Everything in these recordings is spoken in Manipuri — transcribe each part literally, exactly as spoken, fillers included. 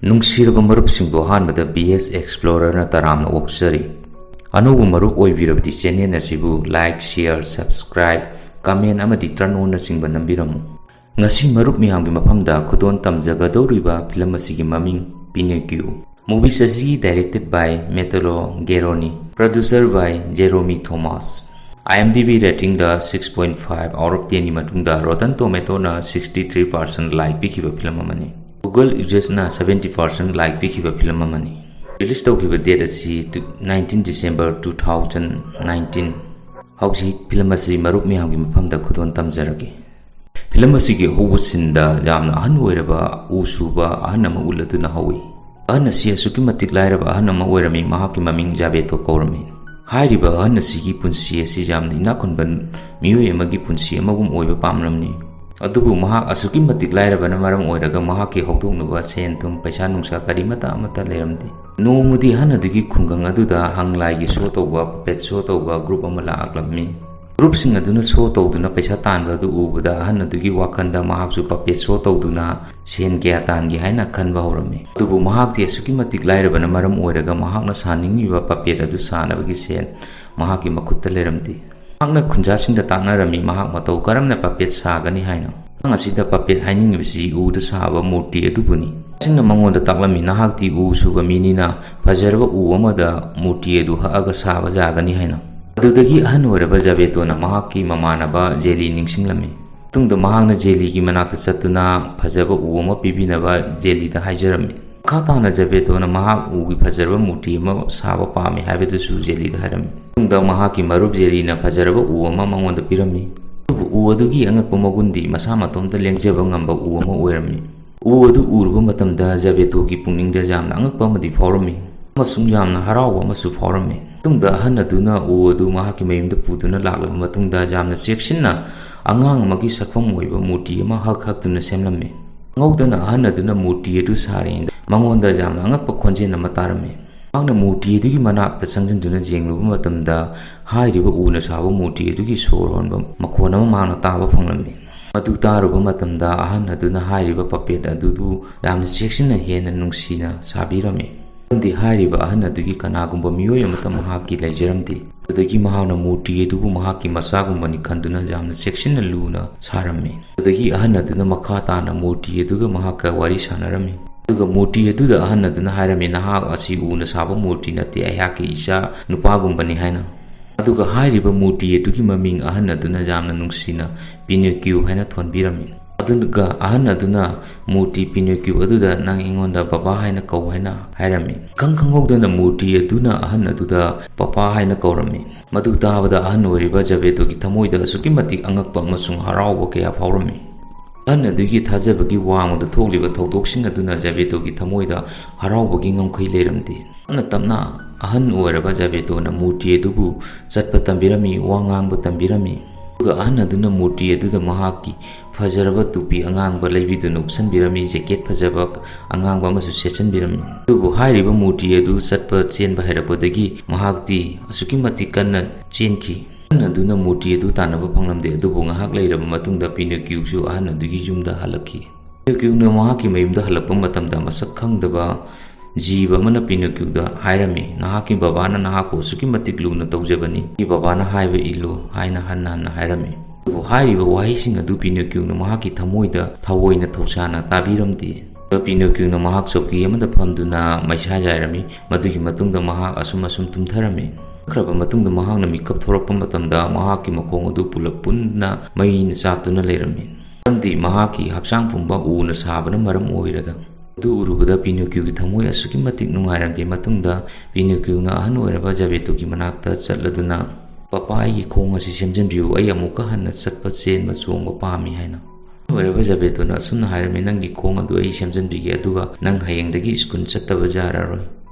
ꯅꯨꯡꯁꯤꯔꯕ ꯃꯔꯨꯞꯁꯤꯡꯕꯨ ꯑꯍꯥꯟꯕꯗ B S Explorerꯅ ꯇꯔꯥꯝꯅ ꯑꯣꯛꯆꯔꯤ꯫ ꯑꯅꯧꯕ ꯃꯔꯨꯞ ꯑꯣꯏꯕꯤꯔꯕꯗꯤ channel ꯑꯁꯤꯕꯨ like, share, subscribe, comment ꯑꯃꯗꯤ turn onꯅꯆꯤꯡꯕ ꯅꯝꯕꯤꯔꯝꯃꯨ꯫ ꯉꯁꯤ ꯃꯔꯨꯞ ꯃꯌꯥꯝꯒꯤ ꯃꯐꯝꯗ ꯈꯨꯗꯣꯜ ꯇꯝꯖꯒꯗꯧꯔꯤꯕ ꯐꯤꯂꯝ ꯑꯁꯤꯒꯤ ꯃꯃꯤꯡ Pinocchio꯫ Movies ꯑꯁꯤ directed by Matteo Garrone, producer by Jerome Thomas꯫ IMDb ratingꯗ six point five out of tenꯒꯤ ꯃꯇꯨꯡꯗ Rotten Tomatoesꯅ sixty three percent like ꯄꯤꯈꯤꯕ ꯐꯤꯂꯝ ꯑꯃꯅꯤ꯫ Google usersꯅ seventy percent like ꯄꯤꯈꯤꯕ ꯐꯤꯂꯝ ꯑꯃꯅꯤ꯫ Release ꯇꯧꯈꯤꯕ date ꯑꯁꯤ nineteen December two thousand nineteen꯫ ꯍꯧꯖꯤꯛ ꯐꯤꯂꯝ ꯑꯁꯤ ꯃꯔꯨꯞ ꯃꯌꯥꯝꯒꯤ ꯃꯐꯝꯗ ꯈꯨꯗꯣꯜ ꯇꯝꯖꯔꯒꯦ꯫ ꯐꯤꯂꯝ ꯑꯁꯤꯒꯤ ꯑꯍꯧꯕ sceneꯗ ꯌꯥꯝꯅ ꯑꯍꯟ ꯑꯣꯏꯔꯕ ꯎ ꯁꯨꯕ ꯑꯍꯟ ꯑꯃ ꯎꯠꯂꯗꯨꯅ ꯍꯧꯏ꯫ ꯑꯍꯟ ꯑꯁꯤ ꯑꯁꯨꯛꯀꯤ ꯃꯇꯤꯛ ꯂꯥꯏꯔꯕ ꯑꯍꯟ ꯑꯃ ꯑꯣꯏꯔꯝꯃꯤ꯫ ꯃꯍꯥꯛꯀꯤ ꯃꯃꯤꯡ ꯖꯥꯕꯦꯇꯣ ꯀꯧꯔꯝꯃꯤ꯫ ꯍꯥꯏꯔꯤꯕ ꯑꯍꯟ ꯑꯁꯤꯒꯤ ꯄꯨꯟꯁꯤ ꯑꯁꯤ ꯌꯥꯝꯅ ꯏꯅꯥꯛ ꯈꯨꯟꯕ ꯃꯤꯑꯣꯏ ꯑꯃꯒꯤ ꯄꯨꯟꯁꯤ ꯑꯃꯒꯨꯝ ꯑꯣꯏꯕ ꯄꯥꯝꯂꯝꯃꯤ꯫ ꯑꯗꯨꯕꯨ ꯃꯍꯥꯛ ꯑꯁꯨꯛꯀꯤ ꯃꯇꯤꯛ ꯂꯥꯏꯔꯕꯅ ꯃꯔꯝ ꯑꯣꯏꯔꯒ ꯃꯍꯥꯛꯀꯤ ꯍꯧꯗꯣꯛꯅꯕ ꯁꯦꯟ ꯊꯨꯝ, ꯄꯩꯁꯥ ꯅꯨꯡꯁꯥ ꯀꯔꯤꯃꯇ ꯑꯃꯠꯇ ꯂꯩꯔꯝꯗꯦ꯫ ꯅꯣꯡꯃꯗꯤ ꯑꯍꯟ ꯑꯗꯨꯒꯤ ꯈꯨꯡꯒꯪ ꯑꯗꯨꯗ ꯍꯪꯂꯥꯏꯒꯤ show ꯇꯧꯕ, puppet show ꯇꯧꯕ group ꯑꯃ ꯂꯥꯛꯂꯝꯃꯤ꯫ Groupꯁꯤꯡ ꯑꯗꯨꯅ show ꯇꯧꯗꯨꯅ ꯄꯩꯁꯥ ꯇꯥꯟꯕ ꯑꯗꯨ ꯎꯕꯗ ꯑꯍꯟ ꯑꯗꯨꯒꯤ ꯋꯥꯈꯜꯗ ꯃꯍꯥꯛꯁꯨ puppet show ꯇꯧꯗꯨꯅ ꯁꯦꯟ ꯀꯌꯥ ꯇꯥꯟꯒꯦ ꯍꯥꯏꯅ ꯈꯟꯕ ꯍꯧꯔꯝꯃꯤ꯫ ꯑꯗꯨꯕꯨ ꯃꯍꯥꯛꯇꯤ ꯑꯁꯨꯛꯀꯤ ꯃꯇꯤꯛ ꯂꯥꯏꯔꯕꯅ ꯃꯔꯝ ꯑꯣꯏꯔꯒ ꯃꯍꯥꯛꯅ ꯁꯥꯅꯤꯡꯂꯤꯕ puppet ꯑꯗꯨ ꯁꯥꯅꯕꯒꯤ ꯁꯦꯟ ꯃꯍꯥꯛꯀꯤ ꯃꯈꯨꯠꯇ ꯂꯩꯔꯝꯗꯦ꯫ ꯃꯍꯥꯛꯅ ꯈꯨꯟꯖꯥꯁꯤꯡꯗ ꯇꯥꯛꯅꯔꯝꯃꯤ ꯃꯍꯥꯛ ꯃꯇꯧ ꯀꯔꯝꯅ puppet ꯁꯥꯒꯅꯤ ꯍꯥꯏꯅ꯫ ꯃꯇꯥꯡ ꯑꯁꯤꯗ puppet ꯍꯥꯏꯅꯤꯡꯂꯤꯕꯁꯤ ꯎꯗ ꯁꯥꯕ ꯃꯨꯔꯇꯤ ꯑꯗꯨꯕꯨꯅꯤ꯫ ꯁꯤꯡꯅ ꯃꯉꯣꯟꯗ ꯇꯥꯛꯂꯝꯃꯤ, "ꯅꯍꯥꯛꯇꯤ ꯎ ꯁꯨꯕ ꯃꯤꯅꯤꯅ ꯐꯖꯔꯕ ꯎ ꯑꯃꯗ ꯃꯨꯔꯇꯤ ꯑꯗꯨ ꯍꯛꯑꯒ ꯁꯥꯕ ꯌꯥꯒꯅꯤ" ꯍꯥꯏꯅ꯫ ꯑꯗꯨꯗꯒꯤ ꯑꯍꯟ ꯑꯣꯏꯔꯕ ꯖꯥꯕꯦꯇꯣꯅ ꯃꯍꯥꯛꯀꯤ ꯃꯃꯥꯟꯅꯕ ꯖꯦꯂꯤ ꯅꯤꯡꯁꯤꯡꯂꯝꯃꯤ꯫ ꯃꯇꯨꯡꯗ ꯃꯍꯥꯛꯅ ꯖꯦꯂꯤꯒꯤ ꯃꯅꯥꯛꯇ ꯆꯠꯇꯨꯅ ꯐꯖꯕ ꯎ ꯑꯃ ꯄꯤꯕꯤꯅꯕ ꯖꯦꯂꯤꯗ ꯍꯥꯏꯖꯔꯝꯃꯤ꯫ ꯃꯈꯥ ꯇꯥꯅ ꯖꯥꯕꯦꯇꯣꯅ ꯃꯍꯥꯛ ꯎꯒꯤ ꯐꯖꯔꯕ ꯃꯨꯔꯇꯤ ꯑꯃ ꯁꯥꯕ ꯄꯥꯝꯃꯤ ꯍꯥꯏꯕꯗꯨꯁꯨ ꯖꯦꯂꯤꯗ ꯍꯥꯏꯔꯝꯃꯤ꯫ ꯃꯇꯨꯡꯗ ꯃꯍꯥꯛꯀꯤ ꯃꯔꯨꯞ ꯖꯦꯂꯤꯅ ꯐꯖꯔꯕ ꯎ ꯑꯃ ꯃꯉꯣꯟꯗ ꯄꯤꯔꯝꯃꯤ꯫ ꯑꯗꯨꯕꯨ ꯎ ꯑꯗꯨꯒꯤ ꯑꯉꯛꯄ ꯃꯒꯨꯟꯗꯤ ꯃꯁꯥ ꯃꯇꯣꯝꯇ ꯂꯦꯡꯖꯕ ꯉꯝꯕ ꯎ ꯑꯃ ꯑꯣꯏꯔꯝꯃꯤ꯫ ꯎ ꯑꯗꯨ ꯎꯔꯨꯕ ꯃꯇꯝꯗ ꯖꯥꯕꯦꯇꯣꯒꯤ ꯄꯨꯛꯅꯤꯡꯗ ꯌꯥꯝꯅ ꯑꯉꯛꯄ ꯑꯃꯗꯤ ꯐꯥꯎꯔꯝꯃꯤ ꯑꯃꯁꯨꯡ ꯌꯥꯝꯅ ꯍꯔꯥꯎꯕ ꯑꯃꯁꯨ ꯐꯥꯎꯔꯝꯃꯤ꯫ ꯃꯇꯨꯡꯗ ꯑꯍꯟ ꯑꯗꯨꯅ ꯎ ꯑꯗꯨ ꯃꯍꯥꯛꯀꯤ ꯃꯌꯨꯝꯗ ꯄꯨꯗꯨꯅ ꯂꯥꯛꯂꯕ ꯃꯇꯨꯡꯗ ꯌꯥꯝꯅ ꯆꯦꯛꯁꯤꯟꯅ ꯑꯉꯥꯡ ꯑꯃꯒꯤ ꯁꯛꯐꯝ ꯑꯣꯏꯕ ꯃꯨꯔꯇꯤ ꯑꯃ ꯍꯛ ꯍꯛꯇꯨꯅ ꯁꯦꯝꯂꯝꯃꯤ꯫ ꯈꯪꯍꯧꯗꯅ ꯑꯍꯟ ꯑꯗꯨꯅ ꯃꯨꯔꯇꯤ ꯑꯗꯨ ꯁꯥꯔꯤꯉꯩꯗ ꯃꯉꯣꯟꯗ ꯌꯥꯝꯅ ꯑꯉꯛꯄ ꯈꯣꯟꯖꯦꯜ ꯑꯃ ꯇꯥꯔꯝꯃꯤ꯫ ꯃꯍꯥꯛꯅ ꯃꯨꯔꯇꯤ ꯑꯗꯨꯒꯤ ꯃꯅꯥꯛꯇ ꯆꯪꯁꯤꯟꯗꯨꯅ ꯌꯦꯡꯂꯨꯕ ꯃꯇꯝꯗ ꯍꯥꯏꯔꯤꯕ ꯎꯅ ꯁꯥꯕ ꯃꯨꯔꯇꯤ ꯑꯗꯨꯒꯤ ꯁꯣꯔ ꯍꯣꯟꯕ ꯃꯈꯣꯟ ꯑꯃ ꯃꯍꯥꯛꯅ ꯇꯥꯕ ꯐꯪꯂꯝꯃꯤ꯫ ꯃꯗꯨ ꯇꯥꯔꯨꯕ ꯃꯇꯝꯗ ꯑꯍꯟ ꯑꯗꯨꯅ ꯍꯥꯏꯔꯤꯕ puppet ꯑꯗꯨꯕꯨ ꯌꯥꯝꯅ ꯆꯦꯛꯁꯤꯟꯅ ꯍꯦꯟꯅ ꯅꯨꯡꯁꯤꯅ ꯁꯥꯕꯤꯔꯝꯃꯤ꯫ ꯃꯔꯝꯗꯤ ꯍꯥꯏꯔꯤꯕ ꯑꯍꯟ ꯑꯗꯨꯒꯤ ꯀꯅꯥꯒꯨꯝꯕ ꯃꯤꯑꯣꯏ ꯑꯃꯠꯇ ꯃꯍꯥꯛꯀꯤ ꯂꯩꯖꯔꯝꯗꯦ꯫ ꯑꯗꯨꯗꯒꯤ ꯃꯍꯥꯛꯅ ꯃꯨꯔꯇꯤ ꯑꯗꯨꯕꯨ ꯃꯍꯥꯛꯀꯤ ꯃꯆꯥꯒꯨꯝꯕꯅꯤ ꯈꯟꯗꯨꯅ ꯌꯥꯝꯅ ꯆꯦꯛꯁꯤꯟꯅ ꯂꯨꯅ ꯁꯥꯔꯝꯃꯤ꯫ ꯑꯗꯨꯗꯒꯤ ꯑꯍꯟ ꯑꯗꯨꯅ ꯃꯈꯥ ꯇꯥꯅ ꯃꯨꯔꯇꯤ ꯑꯗꯨꯒ ꯃꯍꯥꯛꯀ ꯋꯥꯔꯤ ꯁꯥꯟꯅꯔꯝꯃꯤ꯫ ꯑꯗꯨꯒ ꯃꯨꯔꯇꯤ ꯑꯗꯨꯗ ꯑꯍꯟ ꯑꯗꯨꯅ ꯍꯥꯏꯔꯝꯃꯤ, "ꯅꯍꯥꯛ ꯑꯁꯤ ꯎꯅ ꯁꯥꯕ ꯃꯨꯔꯇꯤ ꯅꯠꯇꯦ, ꯑꯩꯍꯥꯛꯀꯤ ꯏꯆꯥ ꯅꯨꯄꯥꯒꯨꯝꯕꯅꯤ" ꯍꯥꯏꯅ꯫ ꯑꯗꯨꯒ ꯍꯥꯏꯔꯤꯕ ꯃꯨꯔꯇꯤ ꯑꯗꯨꯒꯤ ꯃꯃꯤꯡ ꯑꯍꯟ ꯑꯗꯨꯅ ꯌꯥꯝꯅ ꯅꯨꯡꯁꯤꯅ ꯄꯤꯅꯣꯀꯤꯌꯣ ꯍꯥꯏꯅ ꯊꯣꯟꯕꯤꯔꯝꯃꯤ꯫ ꯑꯗꯨꯒ ꯑꯍꯟ ꯑꯗꯨꯅ ꯃꯨꯔꯇꯤ ꯄꯤꯅꯣꯀꯤꯌꯣ ꯑꯗꯨꯗ, "ꯅꯪ ꯑꯩꯉꯣꯟꯗ ꯕꯕꯥ ꯍꯥꯏꯅ ꯀꯧ" ꯍꯥꯏꯅ ꯍꯥꯏꯔꯝꯃꯤ꯫ ꯏꯈꯪ ꯈꯪꯍꯧꯗꯅ ꯃꯨꯔꯇꯤ ꯑꯗꯨꯅ ꯑꯍꯟ ꯑꯗꯨꯗ ꯄꯄꯥ ꯍꯥꯏꯅ ꯀꯧꯔꯝꯃꯤ꯫ ꯃꯗꯨ ꯇꯥꯕꯗ ꯑꯍꯟ ꯑꯣꯏꯔꯤꯕ ꯖꯕꯦꯇꯣꯒꯤ ꯊꯃꯣꯏꯗ ꯑꯁꯨꯛꯀꯤ ꯃꯇꯤꯛ ꯑꯉꯛꯄ ꯑꯃꯁꯨꯡ ꯍꯔꯥꯎꯕ ꯀꯌꯥ ꯐꯥꯎꯔꯝꯃꯤ꯫ ꯑꯍꯟ ꯑꯗꯨꯒꯤ ꯊꯥꯖꯕꯒꯤ ꯋꯥꯡꯃꯗ ꯊꯣꯛꯂꯤꯕ ꯊꯧꯗꯣꯛꯁꯤꯡ ꯑꯗꯨꯅ ꯖꯕꯦꯇꯣꯒꯤ ꯊꯃꯣꯏꯗ ꯍꯔꯥꯎꯕꯒꯤ ꯉꯝꯈꯩ ꯂꯩꯔꯝꯗꯦ꯫ ꯇꯞꯅ ꯇꯞꯅ ꯑꯍꯟ ꯑꯣꯏꯔꯕ ꯖꯕꯦꯇꯣꯅ ꯃꯨꯔꯇꯤ ꯑꯗꯨꯕꯨ ꯆꯠꯄ ꯇꯝꯕꯤꯔꯝꯃꯤ, ꯋꯥ ꯉꯥꯡꯕ ꯇꯝꯕꯤꯔꯝꯃꯤ꯫ ꯑꯗꯨꯒ ꯑꯍꯟ ꯑꯗꯨꯅ ꯃꯨꯔꯇꯤ ꯑꯗꯨꯗ ꯃꯍꯥꯛꯀꯤ ꯐꯖꯔꯕ ꯇꯨꯄꯤ ꯑꯉꯥꯡꯕ ꯂꯩꯕꯤꯗꯨꯅ ꯎꯞꯁꯟꯕꯤꯔꯝꯃꯤ, ꯖꯦꯀꯦꯠ ꯐꯖꯕ ꯑꯉꯥꯡꯕ ꯑꯃꯁꯨ ꯁꯦꯠꯆꯟꯕꯤꯔꯝꯃꯤ꯫ ꯑꯗꯨꯕꯨ ꯍꯥꯏꯔꯤꯕ ꯃꯨꯔꯇꯤ ꯑꯗꯨ ꯆꯠꯄ ꯆꯦꯟꯕ ꯍꯩꯔꯛꯄꯗꯒꯤ ꯃꯍꯥꯛꯇꯤ ꯑꯁꯨꯛꯀꯤ ꯃꯇꯤꯛ ꯀꯟꯅ ꯆꯦꯟꯈꯤ꯫ ꯑꯍꯟ ꯑꯗꯨꯅ ꯃꯨꯔꯇꯤ ꯑꯗꯨ ꯇꯥꯟꯅꯕ ꯐꯪꯂꯝꯗꯦ, ꯑꯗꯨꯕꯨ ꯉꯥꯏꯍꯥꯛ ꯂꯩꯔꯕ ꯃꯇꯨꯡꯗ ꯄꯤꯅꯣꯀꯤꯌꯨꯁꯨ ꯑꯍꯟ ꯑꯗꯨꯒꯤ ꯌꯨꯝꯗ ꯍꯜꯂꯛꯈꯤ꯫ ꯄꯤꯅꯣꯀꯤꯌꯨꯅ ꯃꯍꯥꯛꯀꯤ ꯃꯌꯨꯝꯗ ꯍꯜꯂꯛꯄ ꯃꯇꯝꯗ ꯃꯁꯛ ꯈꯪꯗꯕ ꯖꯤꯕ ꯑꯃꯅ ꯄꯤꯅꯣꯀꯤꯌꯨꯗ ꯍꯥꯏꯔꯝꯃꯤ, "ꯅꯍꯥꯛꯀꯤ ꯕꯕꯥꯅ ꯅꯍꯥꯛꯄꯨ ꯑꯁꯨꯛꯀꯤ ꯃꯇꯤꯛ ꯂꯨꯅ ꯇꯧꯖꯕꯅꯤ, ꯅꯍꯥꯛꯀꯤ ꯕꯕꯥꯅ ꯍꯥꯏꯕ ꯏꯜꯂꯨ" ꯍꯥꯏꯅ ꯍꯟꯅ ꯍꯟꯅ ꯍꯥꯏꯔꯝꯃꯤ꯫ ꯑꯗꯨꯕꯨ ꯍꯥꯏꯔꯤꯕ ꯋꯥꯍꯩꯁꯤꯡ ꯑꯗꯨ ꯄꯤꯅꯣꯀꯤꯌꯨꯅ ꯃꯍꯥꯛꯀꯤ ꯊꯃꯣꯏꯗ ꯊꯑꯣꯏꯅ ꯊꯧꯁꯥꯅ ꯇꯥꯕꯤꯔꯝꯗꯦ꯫ ꯄꯤꯅꯣꯀꯤꯌꯨꯅ ꯃꯍꯥꯛ ꯆꯧꯀꯤ ꯑꯃꯗ ꯐꯝꯗꯨꯅ ꯃꯩꯁꯥ ꯌꯥꯏꯔꯝꯃꯤ꯫ ꯃꯗꯨꯒꯤ ꯃꯇꯨꯡꯗ ꯃꯍꯥꯛ ꯑꯁꯨꯝ ꯑꯁꯨꯝ ꯇꯨꯝꯊꯔꯝꯃꯤ꯫ ꯇꯨꯝꯊꯈ꯭ꯔꯕ ꯃꯇꯨꯡꯗ ꯃꯍꯥꯛꯅ ꯃꯤꯀꯞ ꯊꯣꯔꯛꯄ ꯃꯇꯝꯗ ꯃꯍꯥꯛꯀꯤ ꯃꯈꯣꯡ ꯑꯗꯨ ꯄꯨꯂꯞ ꯄꯨꯟꯅ ꯃꯩꯅ ꯆꯥꯛꯇꯨꯅ ꯂꯩꯔꯝꯃꯤ꯫ ꯃꯔꯝꯗꯤ ꯃꯍꯥꯛꯀꯤ ꯍꯛꯆꯥꯡ ꯄꯨꯝꯕ ꯎꯅ ꯁꯥꯕꯅ ꯃꯔꯝ ꯑꯣꯏꯔꯒ꯫ ꯑꯗꯨ ꯎꯔꯨꯕꯗ ꯄꯤꯅꯣꯀꯤꯌꯨꯒꯤ ꯊꯃꯣꯏ ꯑꯁꯨꯛꯀꯤ ꯃꯇꯤꯛ ꯅꯨꯡꯉꯥꯏꯔꯝꯗꯦ꯫ ꯃꯇꯨꯡꯗ ꯄꯤꯅꯣꯀꯤꯌꯨꯅ ꯑꯍꯟ ꯑꯣꯏꯔꯕ ꯖꯕꯦꯇꯣꯒꯤ ꯃꯅꯥꯛꯇ ꯆꯠꯂꯗꯨꯅ, "ꯄꯄꯥ, ꯑꯩꯒꯤ ꯈꯣꯡ ꯑꯁꯤ ꯁꯦꯝꯖꯤꯟꯕꯤꯌꯨ, ꯑꯩ ꯑꯃꯨꯛꯀ ꯍꯟꯅ ꯆꯠꯄ ꯆꯦꯟꯕ ꯆꯣꯡꯕ ꯄꯥꯝꯃꯤ" ꯍꯥꯏꯅ꯫ ꯑꯍꯟ ꯑꯣꯏꯔꯕ ꯖꯕꯦꯇꯣꯅ ꯑꯁꯨꯝꯅ ꯍꯥꯏꯔꯝꯃꯤ, "ꯅꯪꯒꯤ ꯈꯣꯡ ꯑꯗꯨ ꯑꯩ ꯁꯦꯝꯖꯤꯟꯕꯤꯒꯦ, ꯑꯗꯨꯒ ꯅꯪ ꯍꯌꯦꯡꯗꯒꯤ ꯁ꯭ꯀꯨꯜ ꯆꯠꯇꯕ ꯌꯥꯔꯔꯣꯏ꯫